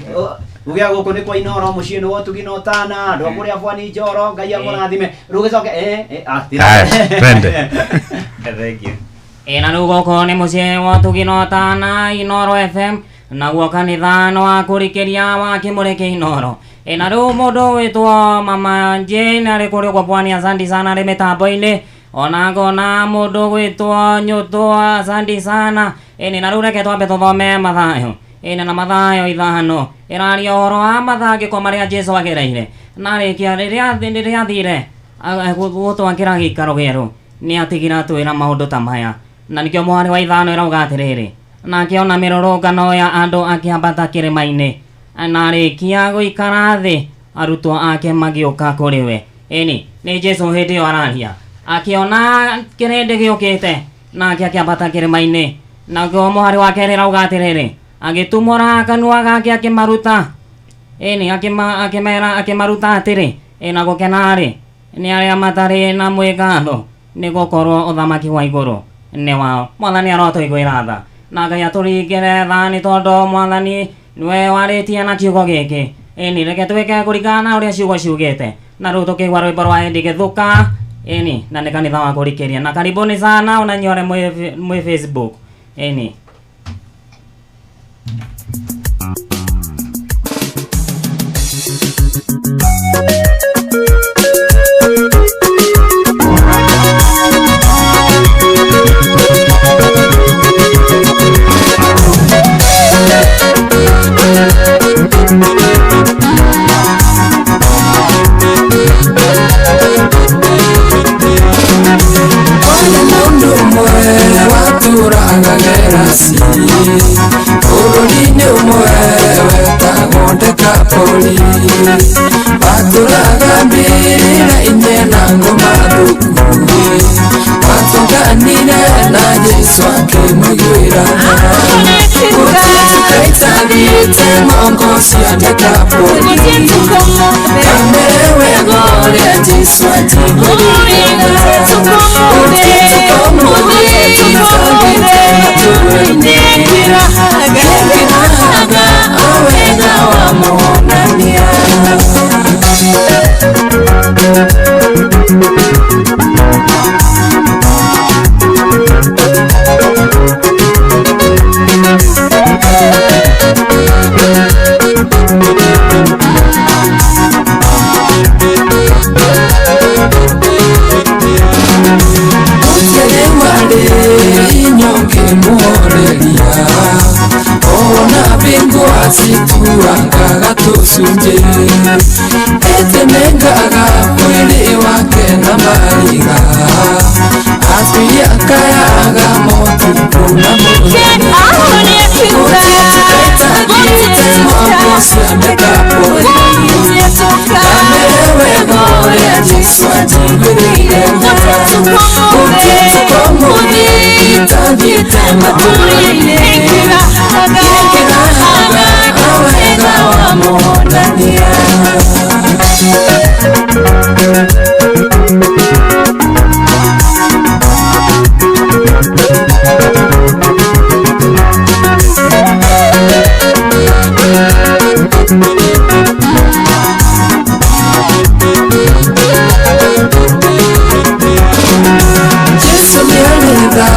uge gũkũ nĩ kwa Inooro, mũciĩ nĩ wa ũtugi na ũtana, andũ a kũrĩa Bwani Njoro, Ngai akũrathime. Rĩu ũgĩcoke Aya, twende. Thank you. Ĩ na rĩu gũkũ nĩ mũciĩ wa ũtugi na ũtana Inooro FM, naguo kanitha nĩ wa kũrikĩria wa Kĩmũrĩkĩ Inooro. Ĩ na rĩu mũndũ wĩtwo Mama Jane arĩ kũrĩa ũguo Pwani, asante sana, arĩ mĩtambo-inĩ. Ona ngona mũndũ gwĩtwo Nyũtũ, asante sana. Ĩni na rĩu reke twambe tũthome Mathayo. Ĩni na Mathayo 5 ĩraria ũhoro wa mathangĩko marĩa Jesu agereire na arĩkia rĩrĩa athire gũtwakĩra gĩikaro gĩerũ, nĩ atigire atwĩra maũndũ ta maya, na nĩkĩo mũhari wa 5 ĩrauga atĩrĩrĩ, na akĩona mĩrũrũngano ya andũ akĩambata kĩrĩma-inĩ, na arĩkia gũikara thĩ arutwo ake magĩũka kũrĩ we. Ĩni nĩ Jesu hĩndĩ ĩyo araria, akĩona kĩrĩndĩ gĩũkĩte nake akĩambata kĩrĩma-inĩ. Naguo mũhari wa 2 ĩrauga atĩrĩrĩ, agĩtumũra kanua gake akĩmaruta. Ĩni akĩmera akĩmaruta atĩrĩ, ĩ na gũkena-rĩ nĩ arĩa matarĩ na mwĩgatho, nĩ gũkorwo ũthamaki wa igũrũ nĩ wao. Mwathani arotũiguĩra tha na Ngai atũringĩre tha, nĩ tondũ Mwathani nĩwe warĩtie na kiugo gĩkĩ. Ĩni reke twĩke kũringana na ũrĩa ciugo ciugĩte. Na rĩu tũkĩigua rwĩmbo rwa Eddie Gĩthũka. Ĩni na nĩ kanitha wa kũrikĩria, na karibuni sana ona inyuĩ arĩa mwĩ Facebook. Ĩni. Watũraga Gerasi bũrũri-inĩ ũmwe wetagwo Dekapoli, watũraga mbĩrĩra-inĩ na ngoma thũku, watũnganire na Jesũ akĩmũiguĩra tha. Gũtirĩ itathiĩte ng'ongo cia Dekapoli, kamere wega ũrĩa Jesũ anjiguĩrĩire tha. Gũtirĩ ũmũthĩ itathiĩte matũũra-inĩ, ngĩkĩrahaga o wega wa mũhonania. Gũtirĩ warĩ inyongĩ mũhoreria, ona bingwa cituangaga tũcunjĩ, etemengaga mwĩrĩ wake na mariga, atuiakayaga motukũ na mũthenya. Gũtirĩ itathiĩte ng'ongo cia Dekapoli, kamere wega ũrĩa Jesũ anjiguĩrĩire tha. Gũtirĩ ũmũthĩ itathiĩte matũũra-inĩ, ngĩkĩrahaga o wega wa mũhonania. Jesu nĩarĩ tha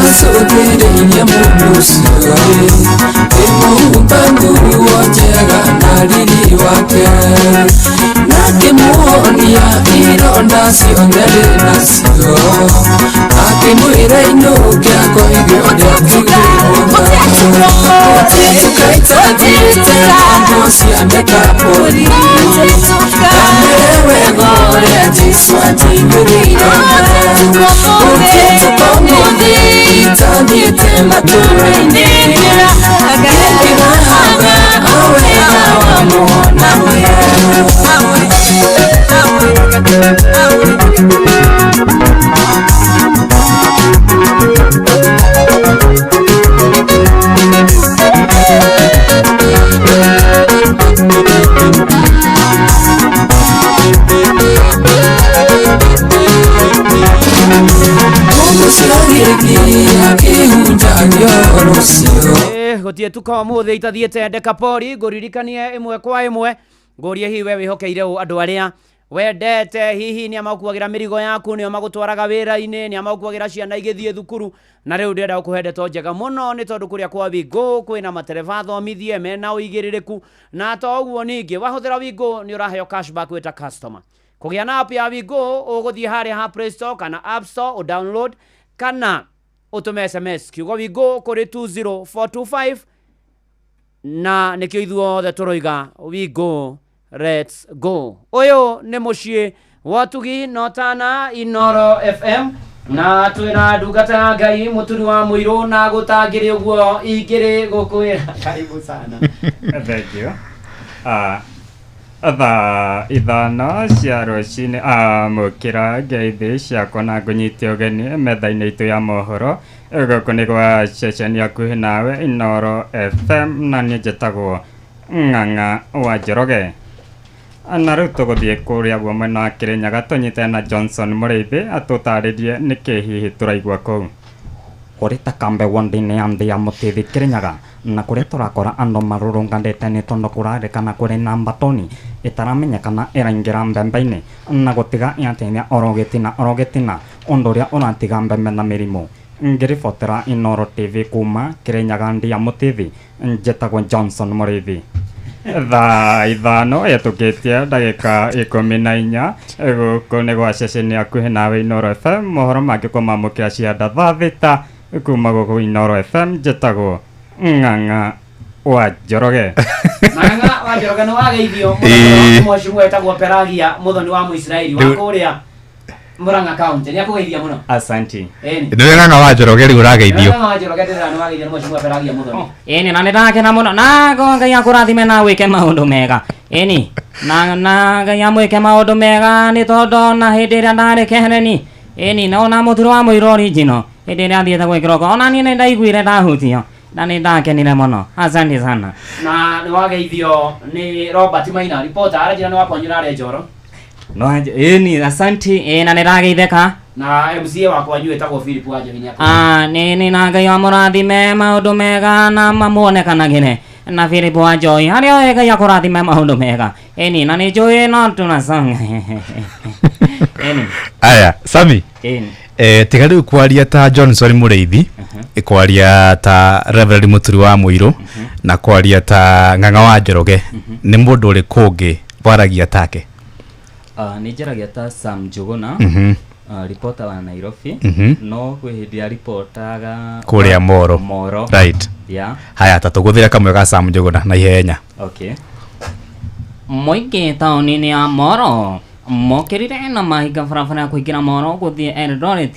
acũthĩrĩirie mũndũ ũcio ĩ, ĩmũhumba nguo. Ndainũkia koige ũrĩa Gũtiĩtuka itathiĩte na cia Dekapoli. Ndamere wega ũrĩa Jesũ anjiguĩrĩire tha. Gũtiĩtuka ũmũthĩ itathiĩte matũũra-inĩ. Ngĩrahaga o wega wa mũhonokia. Gũtiĩtuka ũmũthĩ itathiĩte Dekapoli. Ngũririkanie ĩmwe kwa ĩmwe, ngũrie hihi we wĩhokeire ũ andũ arĩa wendete, hihi nĩa makuagĩra mĩrigo yaku, nĩo magũtwaraga wĩra-inĩ, nĩa makuagĩra ciana igĩthiĩ thukuru. Na rĩu ndĩrenda gũkũhe ndeto njega mũno nĩ tondũ kũrĩa kwa Wingo kwĩna matereba thomithie mena ũigĩrĩrĩku, na to ũguo ningĩ wahũthĩra Wingo nĩ ũraheo cashback wĩ ta customer. Kũgĩa na app ya Wingo ũgũthiĩ harĩa ha Play Store kana App Store ũdownload kana ũtũme SMS kiugo Wingo kũrĩ 20425, na nĩkĩo ithuothe tũroiga Wingo let's go. Ũyũ nĩ mũciĩ wa ũtugi na ũtana Inoro FM, na twĩna ndungata ya Ngai mũturi wa mũirũ na gũtangĩrĩ ũguo ingĩrĩ gũkwĩra karibu sana. Thank you. Thaa 5 cia rũcinĩ amũkĩra ngeithi ciakwa na ngũnyite ũgeni metha-inĩ itũ ya mohoro. Gũkũ nĩ gwa ceceni hakuhĩ nawe Inoro FM, na niĩ njĩtagwo Ng'ang'a wa Njoroge. Na rĩu tũgũthiĩ kũrĩa guo mwena wa Kĩrĩnyaga tũnyite na Johnson Mũrĩithi atũtarĩrie nĩkĩ hihi tũraigua kũu. Kũrĩ ta kambe wondinĩ ya nthĩ ya Mũtĩthi Kĩrĩnyaga, na kũrĩa tũrakora andũ marũrũnganĩte nĩ tondũ kũrarĩkana kũrĩ na mbatoni ĩtaramenyekana ĩraingĩra mbembe-inĩ na gũtiga yateithia oro gĩtina oro gĩtina, ũndũ ũrĩa ũratiga mbembe na mĩrimũ. Ngĩribotera Inoro TV kuma Kĩrĩnyaga ndĩ ya Mũtĩthi, njĩtagwo Johnson Mũrĩithi. Thaa 5 ĩtũkĩtie ndagĩka 14 gũkũ nĩ gwa ceceni hakuhĩ nawe Inoro FM. Mohoro mangĩ kũmamũkĩra cianda thaa 6 kuma gũkũ Inoro FM. Njĩtagwo Ng'ang'a wa Njoroge. Ng'ang'a wa Njoroge nĩ wageithio mheshimiwa wetagwo Pelagia Muthoni wa Mũisiraeli wa kũrĩa Murang'a County. Nĩ akũgeithia mũno. Asanti. Nĩ Ng'ang'a wa Njoroge rĩu ũrageithio. Ng'ang'a wa Njoroge ndĩrera nĩ wageithio nĩ mheshimiwa Pelagia Muthoni. Ĩni na nĩndakena mũno na Ngai akũrathime na wĩke maũndũ mega. Ĩni na Ngai amwĩke maũndũ mega nĩ tondũ na hĩndĩ ĩrĩa ndarĩ kehereni, ĩni na ona mũturo wa mũirũ original hĩndĩ ĩrĩa athiĩte gwĩkĩrwo ona niĩ nĩndaiguire ndahutio na nĩndakenire mũno. Asante sana. Na nĩ wageithio nĩ Robert Maina reporter aranjĩra nĩ wakwanyu ũrarĩ Njoro. No ĩni asanti. Ĩ na nĩndageithĩka. Na MCA wakwanyu wĩtagwo Philip wa Njohi. Nĩ na Ngai amũrathime maũndũ mega na mamuonekanagĩre na Philip wa Njohi harĩa Ngai akũrathime maũndũ mega. Ĩni na nĩ njũĩ no tunasonga. Ĩni. Aya Sami. Ĩni. Tiga rĩu kwaria ta Johnson Mũrĩithi, kwaria ta Reverend Mũturi wa Mũirũ, na kwaria ta Ng'ang'a wa Njoroge, nĩ mũndũ ũrĩkũ ũngĩ waragia take? Nĩ njaragia ta Sam Njuguna, reporter wa Nairobi. No kwĩ hĩndĩ ya reportaga kũrĩa Moro. Moro. Right. Yeah. Haya ta tũgũthĩra kamwe ga Sam Njuguna na ihenya. Okay. Mũingĩ taũni-inĩ ya Moro mokĩrire na mahinga barabara ya kũingĩra Moro gũthiĩ Eldoret,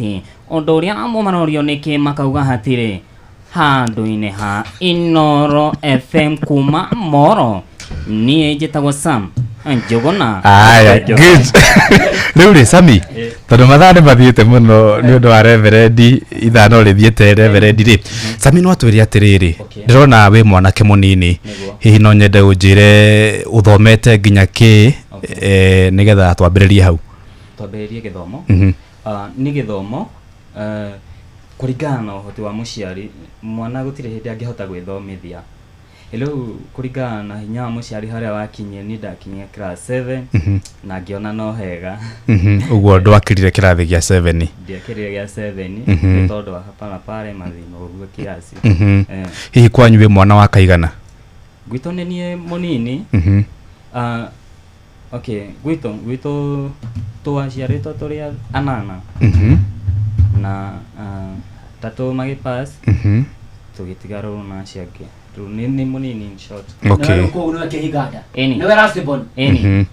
ũndũ ũrĩa marorio nĩkĩ makauga hatirĩ handũ-inĩ ha Inoro FM kuma Moro. Niĩ njĩtagwo Sam Njuguna. Aya, good. Rĩu rĩ Sami, tondũ mathaa nĩ mathiĩte mũno nĩ ũndũ wa reverendi, ithaa no rĩthiĩte reverendi rĩ. Sami no atwĩre atĩrĩrĩ, ndĩrona wĩ mwanake mũnini, hihi no nyende ũnjĩre ũthomete nginya kĩ, nĩgetha twambĩrĩrie hau. Twambĩrĩrie gĩthomo. Nĩ gĩthomo kũringana na ũhoti wa mũciari, mwana gũtirĩ hĩndĩ angĩhota gwĩthomithia. Rĩu kũringana na hinya wa mũciari harĩa wakinyie, niĩ ndakinyia class 7 na ngĩona no hega. Ũguo ndwakĩrire kĩrathi gĩa 7? Ndiakĩrire gĩa 7 nĩ tondũ wa hapa na pale mathĩna ũguo kiasi. Hihi kwanyu wĩ mwana wa kaigana? Gwitũ nĩ niĩ mũnini. Okay, gwitũ twaciarĩtwo tũrĩ anana. Na Atatũ magĩpass. Tũgĩtigarwo na acio angĩ. Rĩu nĩ mũnini in short. Okay. Nĩwe kũu nĩwe kĩhinganda. Ĩni. Nĩwe last born. Ĩni.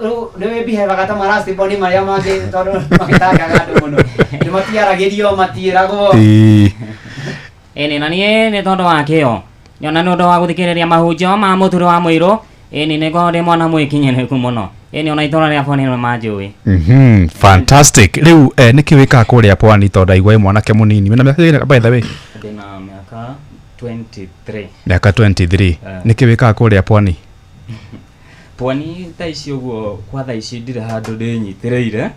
Rĩu nĩwe bihevaga ta ma last born marĩa mangĩ tondũ magĩtangaga andũ mũno. Nĩ matiaragĩrio, matiĩragwo. Ĩni na niĩ nĩ tondũ wa kĩo nyona nĩ ũndũ wa gũthikĩrĩria mahunjio ma mũturo wa mũirũ. Ĩni nĩ ngoragwo ndĩ mwana mwĩkinyanĩku mũno. Ĩni ona itũra rĩa Pwani nĩ manjũĩ. Fantastic. Rĩu nĩkĩ wĩkaga kũrĩa Pwani tondũ ndaigua wĩ mwanake mũnini? Wĩna mĩaka ĩigana by the way? Ndĩna mĩaka 23. Mĩaka 23. Nĩkĩ wĩkaga kũrĩa Pwani? Pwani thaa ici ũguo, kwa thaa ici ndirĩ handũ ndĩnyitĩrĩire.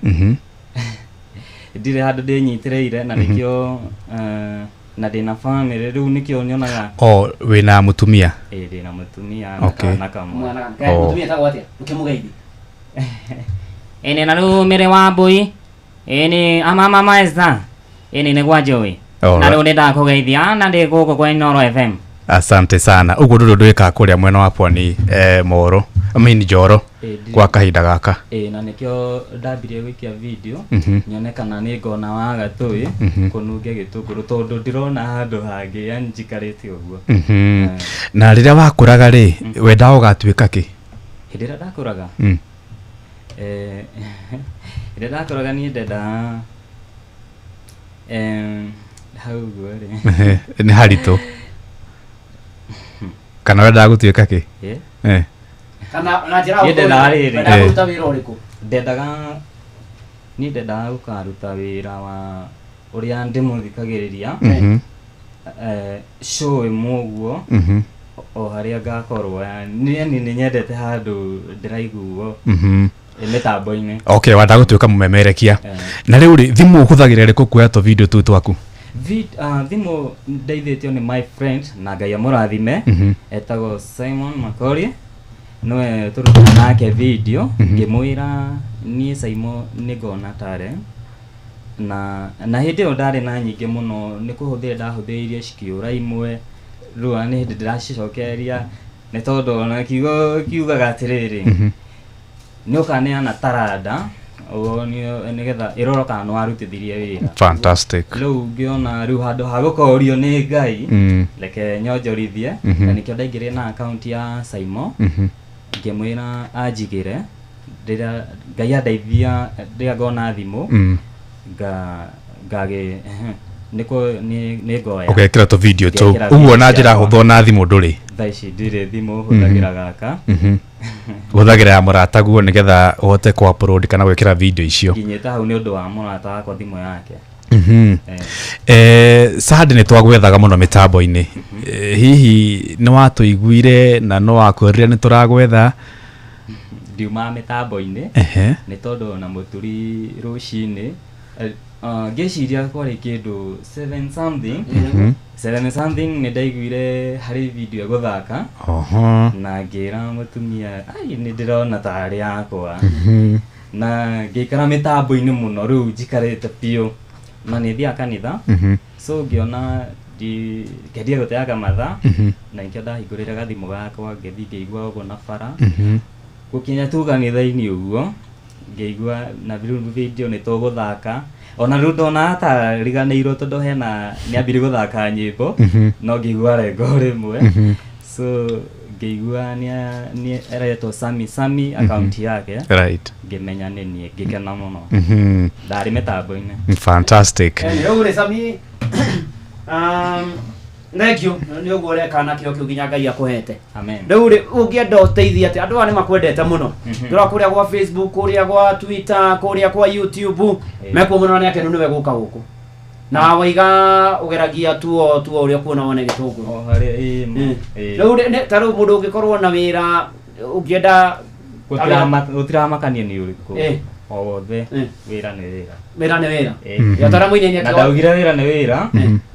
Ndirĩ handũ ndĩnyitĩrĩire na nĩkĩo na ndĩna family rĩu nĩkĩo nyonaga. O wĩna mũtumia? Ĩĩ, ndĩna mũtumia na kana kamwe. Mwana kaĩ Oh. mũtumia etagwo atĩa? Ũkĩmũgeithi. Ĩni na rĩu mĩrĩ wa mbũi. Ĩni ama mama Esther. Ĩni nĩ gwa njũĩ. Na Alright. rĩu nĩ ndakũgeithia na ndĩ gũkũ kwa Inooro FM. Asante sana. Ũguo ndũrĩ ũndũ wĩkaga kũrĩa mwena wa Pwani, Moro, I mean Njoro, kwa kahinda gaka? Ĩĩ, na nĩkĩo ndambirie gũikia video nyone kana nĩ ngona wa gatũĩ kũnunge gĩtũngũrũ tondũ ndirona handũ hangĩ, yani njikarĩte ũguo. Na rĩrĩa wakũraga rĩ, wendaga ũgatuĩka kĩ? Hĩndĩ ĩrĩa ndakũraga, hĩndĩ ĩrĩa ndakũraga niĩ ndendaga hau ũguo rĩ. Nĩ haritũ. Kana wendaga gũtuĩka kĩ? Ĩ? Kana na njĩra Niĩ ndendaga rĩrĩ. wendaga kũruta wĩra ũrĩkũ? Ndendaga, niĩ ndendaga gũkaruta wĩra wa ũrĩa ndĩmũthikagĩrĩria show ĩmwe ũguo o harĩa ngakorwo, yani yani nĩ nyendete handũ ndĩraiguo mĩtambo-inĩ. Okay, wendaga gũtuĩka mũmemerekia. Na rĩu rĩ, thimũ ũhũthagĩra ĩrĩkũ kuoya tũ video tũu twaku? Thimũ ndeithĩtio nĩ my friend na Ngai amũrathime, etagwo Simon Makori, nĩwe tũrutaga nake video. Ngĩmwĩra niĩ Simon nĩ ngona tare na hĩndĩ ĩyo ndarĩ na nyingĩ mũno, nĩ kũhũthĩra ndahũthĩrire cikĩũra imwe, rĩu ona nĩ hĩndĩ ndĩracicokeria nĩ tondũ ona kiugo kiugaga atĩrĩrĩ, nĩ ũkaneana taranda wonio nĩgetha ĩrorwo kana nĩ warutithirie wĩra. Fantastic. Rĩu ngĩona rĩu handũ ha gũkorio nĩ Ngai, reke nyonjorithie. Na nĩkĩo ndaingĩrire na account ya Simon, ngĩmwĩra anjigĩre rĩrĩa Ngai andeithia, rĩrĩa ngona thimũ nga ngagĩ nĩkũ nĩ ngoya Ũgekĩra tũ video tũu. Ngekĩra Ũguo na video njĩra ciakwa. hũthũ na thimũ ndũrĩ? Thaa ici ndirĩ thimũ, hũthagĩra gaka. Hũthagĩra ya mũrataguo nĩgetha ũhote kũ upload kana gwĩkĩra video icio. Nginyĩte hau nĩ ũndũ wa mũrata wakwa thimũ yake. Sandi nĩ twagwethaga mũno mĩtambo-inĩ. Hihi nĩ watũiguire na no wakwĩrire nĩ tũragwetha? Ndiumaga mĩtambo-inĩ nĩ tondũ ona mũturi rũcinĩ ngĩciria kwarĩ kĩndũ 7 something, 7 something nĩ ndaiguire harĩ video ĩgũthaka na ngĩra mũtumia, ai nĩ ndĩrona tarĩ yakwa. Na ngĩikara mĩtambo-inĩ mũno, rĩu njikarĩte biũ na nĩ thiaga kanitha. So ngĩona ngendia gũteaga mathaa na nĩkĩo ndahingũrĩre gathimũ gakwa ngĩthiĩ ngĩigua ũguo na bara gũkinya tu kanitha-inĩ ũguo ngĩigua na rĩu video nĩ tũgũthaka, ona rĩu ndona ta riganĩirwo tondũ hena nĩ ambire gũthaka nyĩmbo no ngĩigua rengo rĩmwe. So ngĩigua nĩ aretwo Sami Sami account yake. Ngĩmenya nĩ niĩ, ngĩkena mũno. Ndarĩ mĩtambo-inĩ. Fantastic. Rĩu rĩ Sami, thank you nĩ ũguo ũreka na kĩo kĩu nginya Ngai akũhete. Amen. Rĩu rĩ, ũngĩenda ũteithie atĩ andũ aya nĩ makwendete mũno, ndĩrona kũrĩa gwa Facebook, kũrĩa gwa Twitter, kũrĩa kwa YouTube mekuo mũno na nĩ akenu nĩwe gũka gũkũ na waiga ũgeragia tuo tuo ũrĩa kuona wone gĩtũngũrũ. O harĩa ĩĩ ma, ĩĩ. Rĩu rĩ, ta rĩu mũndũ ũngĩkorwo na wĩra ũngĩenda Gũtiramakania nĩ ũrĩkũ o wothe, wĩra nĩ wĩra. Wĩra nĩ wĩra. Ya tara mũini nĩ Na ndaugire wĩra nĩ wĩra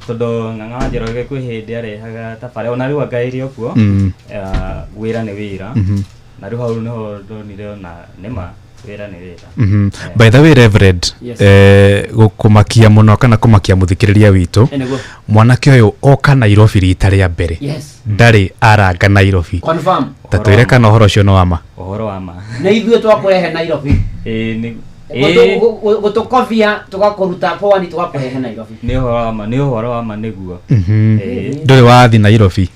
tondũ Ng'ang'a wa Njoroge kwĩ hĩndĩ arehaga tabarĩra ona rĩu anga ĩrĩ o kuo. Wĩra nĩ wĩra. Na rĩu hau nĩho ndonire ona nĩma wĩra nĩ wĩra. By the way, Reverend, Yes. gũkũmakia mũno kana kũmakia mũthikĩrĩria witũ, Nĩguo. mwanake ũyũ oka Nairobi rita rĩa mbere, ndarĩ aranga Nairobi. Confirm. Ta twĩre kana ũhoro ũcio nĩ wa ma? Ũhoro wa ma. Nĩ ithuĩ twakũrehe Nairobi. Ĩĩ, nĩ Gũtũkobia tũgakũruta pwani tũgakũrehe Nairobi. Nĩ ũhoro wa ma, nĩ ũhoro wa ma nĩguo. Ndũrĩ wathi Nairobi?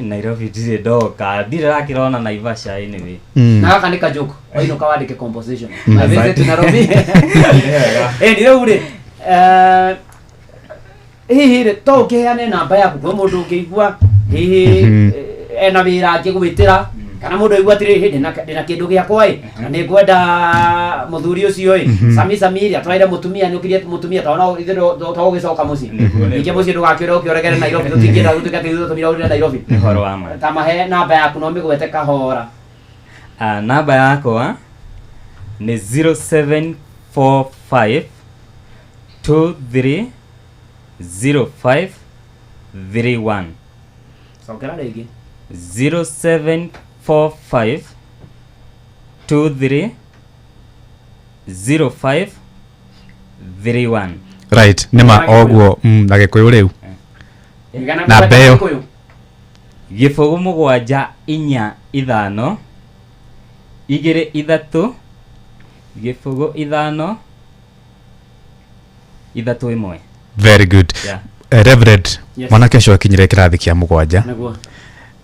Nairobi ndirĩ ndoka, ndirĩ rakĩrona Naivasha anyway. Na gaka nĩ kajoke wainũka wandĩke composition. My visit to Nairobi. Ĩni rĩu rĩ, hihi rĩ to ũkĩheane namba yaku kwĩ mũndũ ũngĩigua hihi ena wĩra angĩgwĩtĩra, kana mũndũ aigua atĩrĩrĩ ndĩna kĩndũ gĩakwa ĩ na nĩ ngwenda mũthuri ũcio ĩ Sami Samiri atwarire mũtumia nĩũkirie mũtumia tondũ no ithuĩ to gũgĩcoka mũciĩ ningĩ mũciĩ ndũgakĩũre ũkĩoregere Nairobi, tũtingĩenda gũtuĩka atĩ ithuĩ tũtũmire ũrĩre Nairobi. Nĩ ũhoro wa ma. Ta mahe namba yaku no mĩgwete kahora. Namba yakwa nĩ 0745 23 05 31. Cokera rĩngĩ. 0745 23 05 31. Right, nĩma oguo na Gĩkũyũ rĩu. Namba ĩyo. 0 7 4 5 2 3 0 5 3 1. Very good. Yeah. Reverend, Yes. mwanake ũcio akinyire kĩrathi kĩa 7. Nĩguo.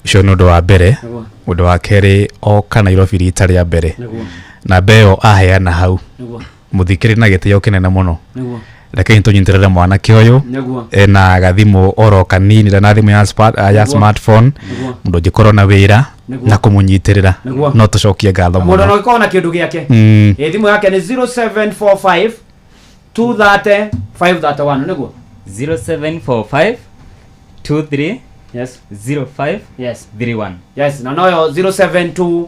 Ũcio nĩ ũndũ wa mbere. Nĩguo. Ũndũ wa kerĩ oka Nairobi rita rĩa mbere. Nĩguo. Namba ĩyo aheana hau. Nĩguo. Mũthikĩrĩ na gĩtĩo kĩnene mũno. Nĩguo. Rekei tũnyitĩrĩre mwanake ũyũ. Nĩguo. Ena gathimũ oro kanini na thimũ ya ya Nĩguo. smartphone. Nĩguo. Mũndũ ũngĩkorwo na wĩra Nĩguo. na kũmũnyitĩrĩra Nĩguo. no tũcokie ngatho Mũndũ mũno. no gĩkorwo na kĩndũ gĩake. Ĩ thimũ yake nĩ 0745 230 531 nĩguo. 0745 23 Yes. 05 Yes. 31. Yes, na noyo 072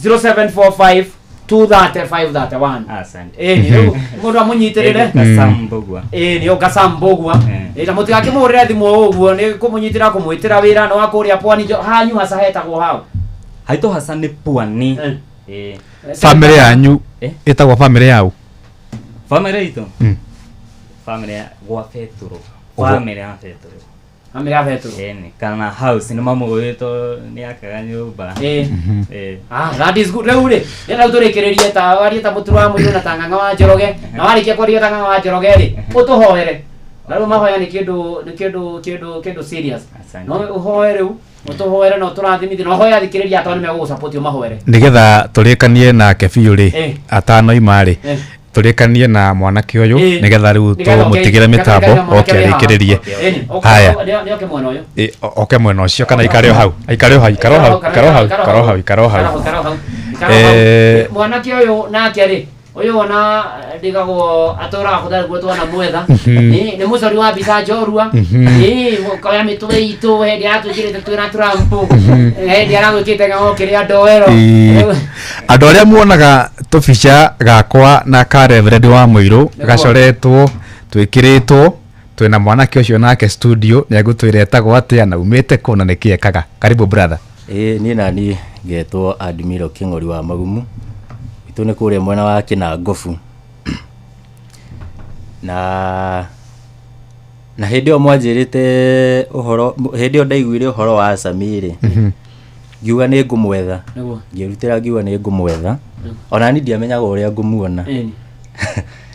0745 230 531. Asante. Ĩni rĩu mũndũ amũnyitĩrĩre. Kasambugwa. Ĩni ũ Kasambugwa. Ĩ na mũtigakĩmũhũrĩre thimũ o ũguo nĩ kũmũnyitĩra kũmwĩtĩra wĩra no wa kũrĩa pwani hanyu hasa hetagwo hau. Haitũ hasa nĩ pwani. Family yanyu ĩtagwo family yau? Family itũ? Family ya gwa Betũrũ. Family ya Betũrũ. Family ya Betũrũ. Ĩni kana house nĩ mamũĩ to nĩ akaga nyũmba. Ĩ. Ah, that is good. Rĩu rĩ, rĩrĩa tũrĩkĩrĩrie ta warie ta mũturo wa mũirũ na ta ng'ang'a wa Njoroge, na warĩkia kwaria ta ng'ang'a wa Njoroge rĩ, ũtũhoere. Na rĩu mahoya nĩ kĩndũ nĩ kĩndũ kĩndũ kĩndũ serious. No ũhoe rĩu, ũtũhoere na ũtũrathimithie, na ũhoe athikĩrĩria tondũ nĩ megũgũsupport ũmahoere. Nĩgetha tũrĩkanie nake biũ rĩ, atanoima rĩ, tũrĩkanie na mwanake ũyũ nĩgetha rĩu tũmũtigĩre mĩtambo oke arĩkĩrĩrie. Haya. Nĩ oke mwena ũyũ. Oke mwena ũcio kana aikare o hau. Aikare o hau, ikare o hau, ikare o hau, ikare o hau, ikare o hau. Ikare o hau. Mwanake ũyũ nake rĩ, ũyũ ona ndigagwo atũraga kũtarĩ guo twona mwetha. Nĩ mũcori wa mbica njorua. Koya mĩtwe itũ hĩndĩ aratwĩkĩrĩte twĩna Trump. Hĩndĩ aragwĩkĩte ng'ang'o kĩrĩa ndoero. Andũ arĩa muonaga tũbica gakwa na ka Reverend wa Mũirũ gacoretwo twĩkĩrĩtwo twĩna mwanake ũcio nake studio nĩ egũtwĩra etagwo atĩa na umĩte kũ na nĩkĩ ekaga. Karibu brother. Ĩĩ niĩ nani ngetwo Admiro Kĩng'ori wa Magumu. Gwitũ nĩ kũrĩa mwena wa Kĩnangobu. Na hĩndĩ ĩyo mwanjĩrĩte ũhoro, hĩndĩ ĩyo ndaiguire ũhoro wa Sami rĩ, ngiuga nĩ ngũmwetha. Ngĩrutĩra ngiuga nĩ ngũmwetha. Ona niĩ ndiamenyaga ũrĩa ngũmuona.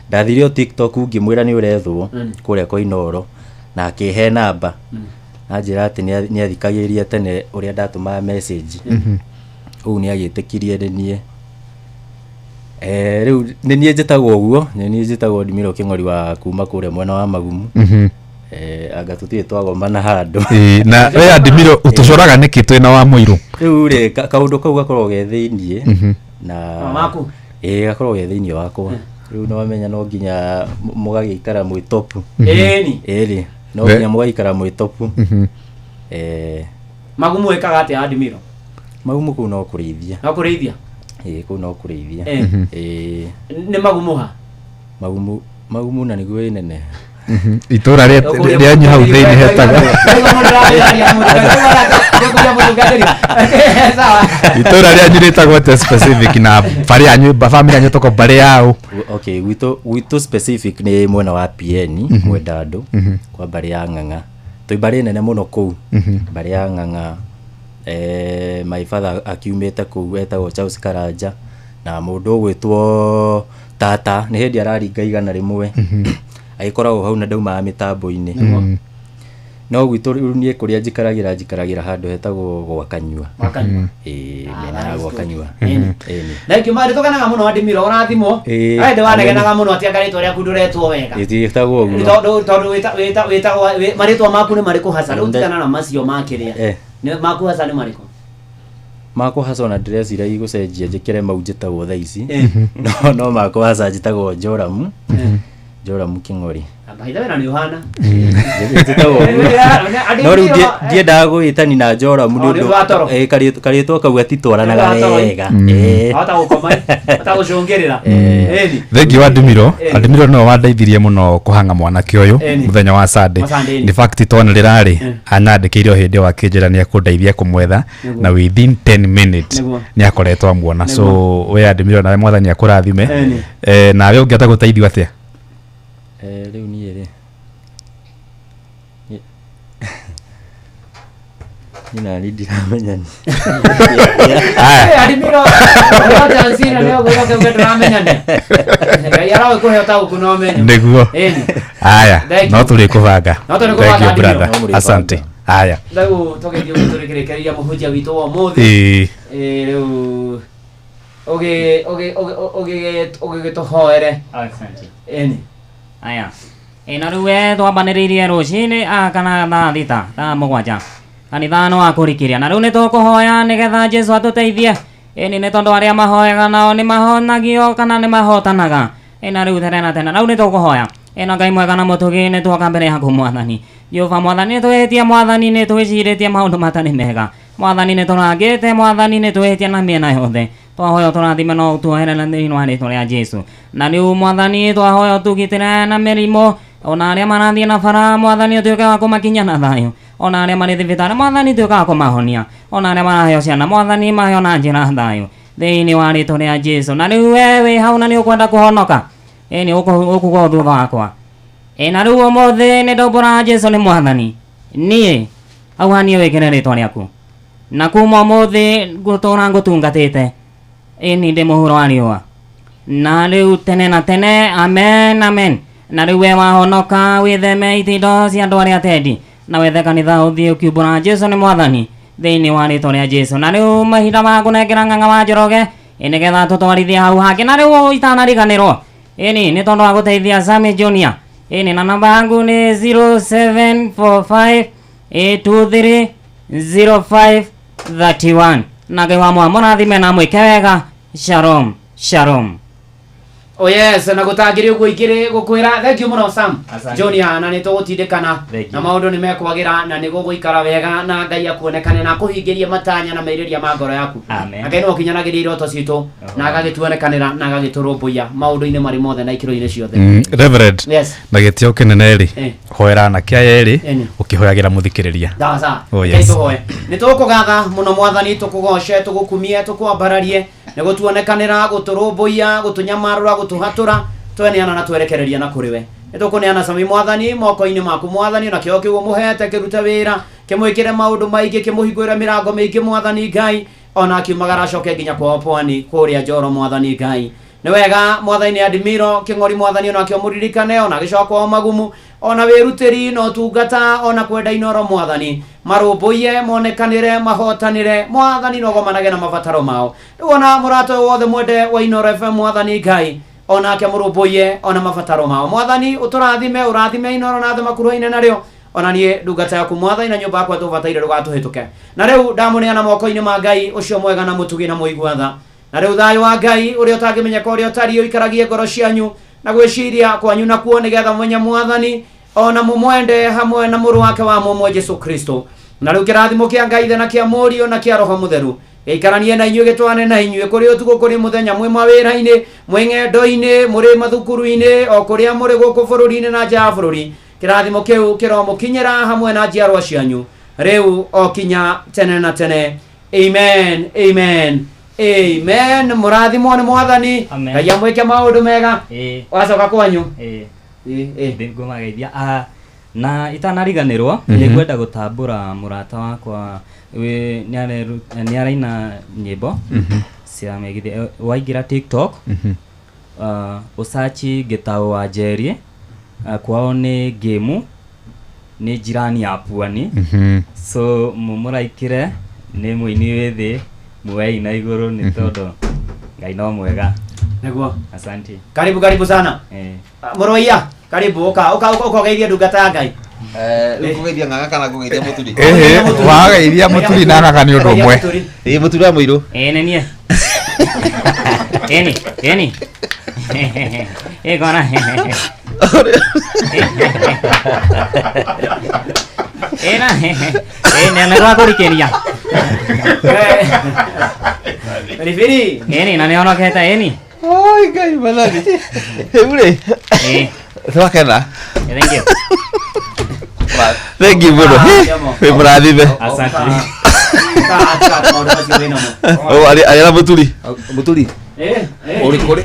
Ndathire o TikTok ngĩmwĩra nĩ ũrethwo kũrĩa kwa Inooro na akĩhe namba. Na anjĩra atĩ nĩ athikagĩrĩria tene ũrĩa ndatũmaga message. Ũguo nĩ agĩtĩkirie nĩ niĩ. Rĩu nĩ niĩ njĩtagwo ũguo, nĩ niĩ njĩtagwo Admiro Kĩng'ori wa kuma kũrĩa mwena wa Magumu. Anga tũtirĩ twagomana handũ. Na we Admiro ũtũcoraga nĩkĩ twĩna wa Mũirũ? Rĩu rĩ, kaũndũ kau gakoragwo ge thĩiniĩ na Waku? Ĩĩ gakoragwo ge thĩiniĩ wakwa. Rĩu nĩ wamenya no nginya mũgagĩikara mwĩ topu. Ĩni. Ĩni, no nginya mũgagĩikara mwĩ topu. Magumu ĩkaga atĩa Admiro? Magumu kũu no kũrĩithia. No kũrĩithia? Ĩĩ kũu no kũrĩithia. Ĩĩ. Nĩ magumu ha? Magumu Magumu na nĩguo ĩnene. Itũra rĩanyu hau thĩinĩ hetagwo. Itũra rĩanyu rĩtagwo atĩa specific na barĩ yanyu, family yanyu toko barĩ yao? Okay, gwitũ specific nĩ mwena wa PN, Mwendandũ, kwa mbarĩ ya Ng'ang'a. Twĩ mbarĩ nene mũno kũu, mbarĩ ya Ng'ang'a. My father akiumĩte kũu etagwo Charles Karanja na mũndũ ũgwĩtwo Tata nĩ hĩndĩ araringa 100 agĩkoragwo hau na ndaumaga mĩtambo-inĩ. No gwitũ rĩu niĩ kũrĩa njikaragĩra handũ hetagwo gwa Kanyua. Gwa Kanyua. Ĩĩ, mĩena ya gwa Kanyua. Ĩni. Ĩni. Thank you marĩ tũkenaga mũno Adimiro ũrathimwo. Ĩĩ. Ĩndĩ wanegenaga mũno atĩ anga rĩtwa rĩaku ndũretwo wega. Ĩtĩtagwo ũguo. Tondũ wĩtagwo marĩtwa maku nĩ marĩkũ hasa? Rĩu tigana na macio ma kĩrĩa. Nĩ maku hasa nĩ marĩkũ? Makwa hasa ona ndĩreciria igũcenjia njĩkĩre mau njĩtagwo thaa ici. No makwa hasa njĩtagwo Joramu. Joramu Kĩng'ori. By the way na nĩ ũhana. Njĩtagwo ũguo. No rĩu ndiendaga gwĩtani na Joramu nĩ ũndũ wa toro. Karĩtwa kau gatitwaranaga wega. Wahota gũkoma, wahota gũcũngĩrĩra. Ĩni. Thengi wa Adimiro. Adimiro no wandeithirie mũno kũhanga mwanake ũyũ mũthenya wa Sunday. In fact twana rĩrarĩ anyandĩkĩire o hĩndĩ ĩyo akĩnjĩra nĩ ekũndeithia kũmwetha na within 10 minutes nĩ akoretwo amuona. So we Adimiro nawe mwathani akũrathime. Nawe ũngĩhota gũteithio atĩa? Rĩu niĩ rĩ niĩ nani ndiramenya ni. Adimiro, ũheo chance na nĩ ũgũcoka uge ndũramenya nĩ. Ngai aragũkũhe ũtaũku na ũmenyo. Nĩguo. Ĩni. Aya, Thank no you. tũrĩkũbanga. No tũrĩkũbanga, Thank you Adimiro. brother. No mũrĩbanga. Asante. Aya. Rĩu tũgĩthiĩ ũguo tũrĩkĩrĩkĩrĩria mũhunjia witũ wa ũmũthĩ. Ĩĩ. Ĩĩ, rĩu ũgĩgĩtũhoere. Asante. Ĩni. Aya. Ĩ na rĩu we twambanĩrĩirie rũcinĩ kana thaa 6 thaa 7 kanitha no akũrikĩria na rĩu nĩ tũkũhoya nĩgetha Jesũ atũteithie. Ĩni nĩ tondũ arĩa mahoyaga nao nĩ mahonagio kana nĩ mahotanaga. Ĩ na rĩu tene na tene rĩu nĩ tũkũhoya. Ĩ na Ngai mwega na mũtugi nĩ tuoka mbere yaku mwathani. Jehova mwathani nĩ twĩhĩtie mwathani nĩ twĩcirĩtie maũndũ matarĩ mega. Mwathani nĩ tũrangĩte mwathani nĩ twĩhĩtie na mĩena yothe. Twahoya tũrathime no ũtuohere na thĩinĩ wa rĩtwa rĩa Jesũ. Na rĩu mwathani twahoya ũtũgitĩre na mĩrimũ ona arĩa marathiĩ na bara mwathani ũtuĩke wa kũmakinya na thayũ. Ona arĩa marĩ thibitarĩ mwathani tuĩka wa kũmahonia. Ona arĩa maraheo ciana mwathani maheo na njĩra thayũ thĩinĩ wa rĩtwa rĩa Jesũ. Na rĩu we wĩ hau na nĩ ũkwenda kũhonoka, ĩni ũkuga thutha wakwa. Ĩ na rĩu ũmũthĩ nĩ ndaumbũra Jesũ nĩ mwathani. Niĩ hau haniĩ wĩkĩre rĩtwa rĩaku. Na kuma ũmũthĩ ngũtũra ngũtungatĩte. Ĩni ndĩ mũhuro wa riũa. Na rĩu tene na tene, amen amen. Na rĩu we wahonoka wĩtheme itindo cia andũ arĩa atendi na wethe kanitha ũthiĩ ũkiumbũra Jesũ nĩ mwathani thĩinĩ wa rĩtwa rĩa Jesũ. Na rĩu mahinda ma kũnengera ng'ang'a wa Njoroge nĩgetha tũtwarithie hau hangĩ. Na rĩu itanariganĩrwo ĩni nĩ tondũ wa gũteithia Sami Junior. Ĩni na namba yangu nĩ 0745 823 0531. Na Ngai wa mũrathime na mwĩke wega. Shalom shalom. Oh yes, na gũtangĩrĩ ũguo ingĩrĩ gũkwĩra thank you mũno Sam Asante. Junior, na nĩ tũgũtindĩkana Thank na you. maũndũ nĩ mekwagĩra na nĩ gũgũikara wega na Ngai akuonekane na akũhingĩrie matanya na merirĩria ma ngoro yaku. Amen. Na Ngai no ũkinyanagĩria iroto citũ na agagĩtuonekanĩra na agagĩtũrũmbũiya maũndũ-inĩ marĩ mothe na ikĩro-inĩ ciothe. Reverend. Yes. Na gĩtĩo kĩnene rĩ, hoera anake aya erĩ ũkĩhoyagĩra mũthikĩrĩria. Ndaca. Oh, Ngai yes. tũhoe. Nĩ tũkũgatha mũno mwathani tũkũgoce tũgũkumie tũkwambararie nĩ gũtuonekanĩra gũtũrũmbũiya gũtũnyamarũra gũtũhatũra tweneana na twerekereria na kũrĩ we. Nĩ tũkũneana Sami mwathani moko-inĩ maku mwathani na kĩo kĩu ũmũhete kĩrute wĩra kĩmwĩkĩre maũndũ maingĩ kĩmũhingũrĩre mĩrango mĩingĩ mwathani Ngai ona akiumagara acoke nginya kwao pwani kũrĩa Njoro mwathani Ngai. Nĩ wega mwathani nĩ Adimiro Kĩng'ori mwathani onake ũmũririkane ona agĩcoka kwao magumu ona wĩrutĩri na ũtungata ona kwenda Inooro mwathani marũmbũiye monekanĩre mahotanĩre mwathani no gomanage na mabataro mao. Rĩu ona mũrata ũyũ wothe mwende wa Inooro FM mwathani Ngai onake mũrũmbũiye ona mabataro mao mwathani ũtũrathime ũrathime Inooro na andũ makuruhaine narĩo ona niĩ ndungata yaku mwathani na nyũmba yakwa tũbataire ndũgatũhĩtũke. Na rĩu ndamũneana moko-inĩ ma Ngai ũcio mwega na mũtugi na mũigua tha. Na rĩu thayũ wa Ngai ũrĩa ũtangĩmenyeka ũrĩa ũtariĩ ũikaragie ngoro cianyu na gwĩciria kwanyu nakuo nĩgetha mũmenye mwathani ona mũmwende hamwe na mũrũ wake wa mũmwe Jesũ Kristo. Na rĩu kĩrathimo kĩa Ngai Ithe na kĩa Mũriũ na kĩa Roho Mũtheru gĩikaranie na inyuĩ gĩtwane na inyuĩ kũrĩ ũtukũ kũrĩ mũthenya mwĩ mawĩra-inĩ mwĩ ng'endo-inĩ mũrĩ mathukuru-inĩ o kũrĩa mũrĩ gũkũ bũrũri-inĩ na nja ya bũrũri. Kĩrathimo kĩu kĩromũkinyĩra hamwe na njiarwa cianyu rĩu o kinya tene na tene. Amen, amen, amen. Mũrathimwo nĩ mwathani. Amen. Ngai amwĩke maũndũ mega. Wacoka kwanyu. Ngũmageithia. Na itanariganĩrwo nĩ ngwenda gũtambũra mũrata wakwa nĩ araina nyĩmbo cia mĩgithi. Waingĩra TikTok Ũcachi Gĩtaũ wa Njeri, kwao nĩ ngĩmu, nĩ jirani ya Pwani. So mũmũraikĩre, nĩ mũini wĩ thĩ, muoei na igũrũ nĩ tondũ Ngai no mwega. Nĩguo. Asante. Karibu karibu sana. Mũrũiya, karibu ũka ũka ũka ũgeithie ndungata ya Ngai. Rĩu kũgeithia ng'ang'a kana kũgeithia mũturi? Ĩhĩ, wageithia mũturi na ng'ang'a nĩ ũndũ ũmwe. Ĩĩ, mũturi wa mũirũ. Ĩĩ nĩ niĩ. Ĩni, ĩni. Ĩ kona. Ĩ na, ĩ nĩ nĩ rwakũrikĩria. Biribiri. Ĩni, na nĩ honokete ĩni. Oi, Ngai mathani. Rĩu rĩ, twakena. Thank you. Thank you mũno. Wĩ mũrathime. Asante. Oh, arĩ na mũturi. Mũturi. Ũrĩ kũrĩ.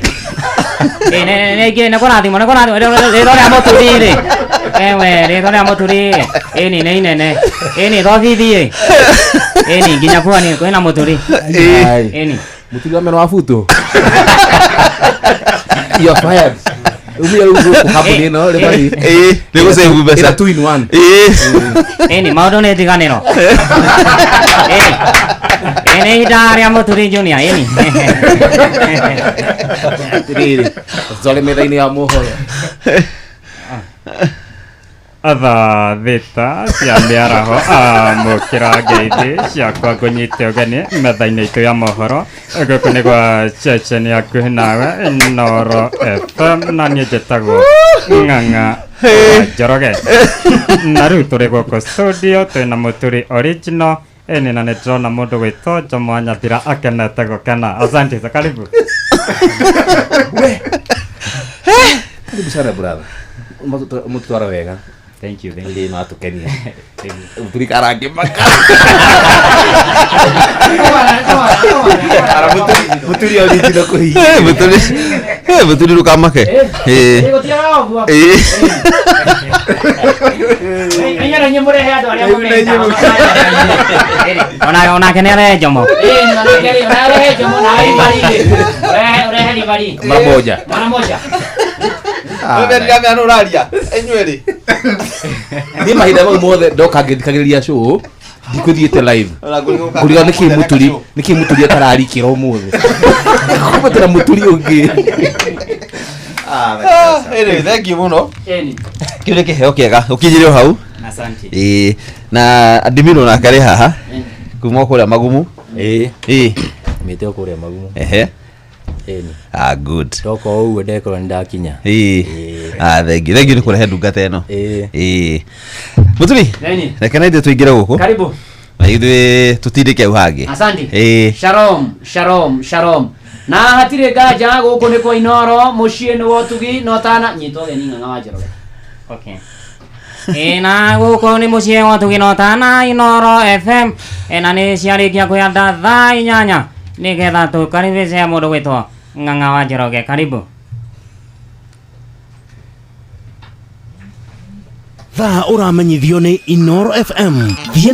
Ĩ nĩ nĩ nĩ kũrathimwo, nĩ kũrathimwo rĩtwa rĩa mũturi rĩ. Ewe, rĩtwa rĩa mũturi ĩni nĩ inene. Ĩni to bithi ĩ. Ĩni nginya pwani kwĩna mũturi. Ĩni. Mũturi wa meno wa buto. You are fired. Umia rĩu gũkũ kambuni ĩno rĩ bari. Ĩĩ, nĩ gũsave mbeca. Ĩna two in one. Ĩĩ. Ĩni maũndũ nĩ njiganĩro. Ĩni. Ĩ nĩ ihinda rĩa mũturi junior ĩni. Atĩrĩrĩ, tũtware metha-inĩ ya mohoro. Thaa thita cia mĩaraho, amũkĩra ngeithi ciakwa ngũnyite ũgeni metha-inĩ itũ ya mohoro. Gũkũ nĩ gwa ceceni hakuhĩ nawe Inooro FM, na niĩ njĩtagwo Ng'ang'a wa Njoroge. Na rĩu tũrĩ gũkũ studio twĩna mũturi original. Ĩni, na nĩ ndĩrona mũndũ gwĩtwo Jomo wa Nyathira akenete gũkena. Asante, karibu. Karibu sana brother. Mũtwara wega. Thank you, thank you. Ĩĩ, no atũkenia. Mũturi karangĩmaka. Ara mũturi original kũhihi. Eh, mũturi. Eh, mũturi ndũkamake. Ĩĩ. Gũtiaga ũguo. Ĩĩ. Inyuĩ na inyuĩ mũrehe andũ arĩa mũmenda. Ona onake nĩ arehe njomo. Ĩĩ, na nake rĩ, ona arehe njomo na ribari rĩ. Ũrehe ũrehe ribari. Mara moja. Mara moja. Ũmendaga nũ ũraria? Inyuĩ rĩ. Niĩ mahinda mau mothe ndoka ngĩthikagĩrĩria show ndikũthiĩte live. Ngũriga nĩkĩ mũturi, nĩkĩ mũturi atararikĩra ũmũthĩ. Kumbe tũna mũturi ũngĩ. Ah, anyway, thank you mũno. Ĩni. Kĩu nĩ kĩheo kĩega. Ũkinyire o hau. Asante. Ĩĩ. Na Adimino nake arĩ haha. Kuma o kũrĩa Magumu. Ĩĩ. Ĩĩ. Mĩte o kũrĩa Magumu. Ehe. Ĩni. Ah, good. Ndoka o ũguo ndekorwo nĩ ndakinya. Ĩĩ. Ah, thank you. Thank you nĩ kũrehe ndungata ĩno. Ĩĩ. Ĩĩ. Mũturi. Ĩni. Reke na ithuĩ tũingĩre gũkũ. Karibu. Na ithuĩ tũtindĩke hau hangĩ. Asante. Ĩĩ. Shalom, shalom, shalom. Na hatirĩ nganja gũkũ nĩ kwa Inooro, mũciĩ nĩ wa ũtugi na ũtana. Nyita ũgeni Ng'ang'a wa Njoroge. Okay. Ĩ na gũkũ nĩ mũciĩ wa ũtugi na ũtana Inooro FM. Ĩ na nĩ ciarĩkia kwĩhanda thaa 8 nĩgetha tũkaribishe mũndũ gwĩtwo Ng'ang'a wa Njoroge. Karibu. Thaa ũramenyithio nĩ Inooro FM. Thiĩ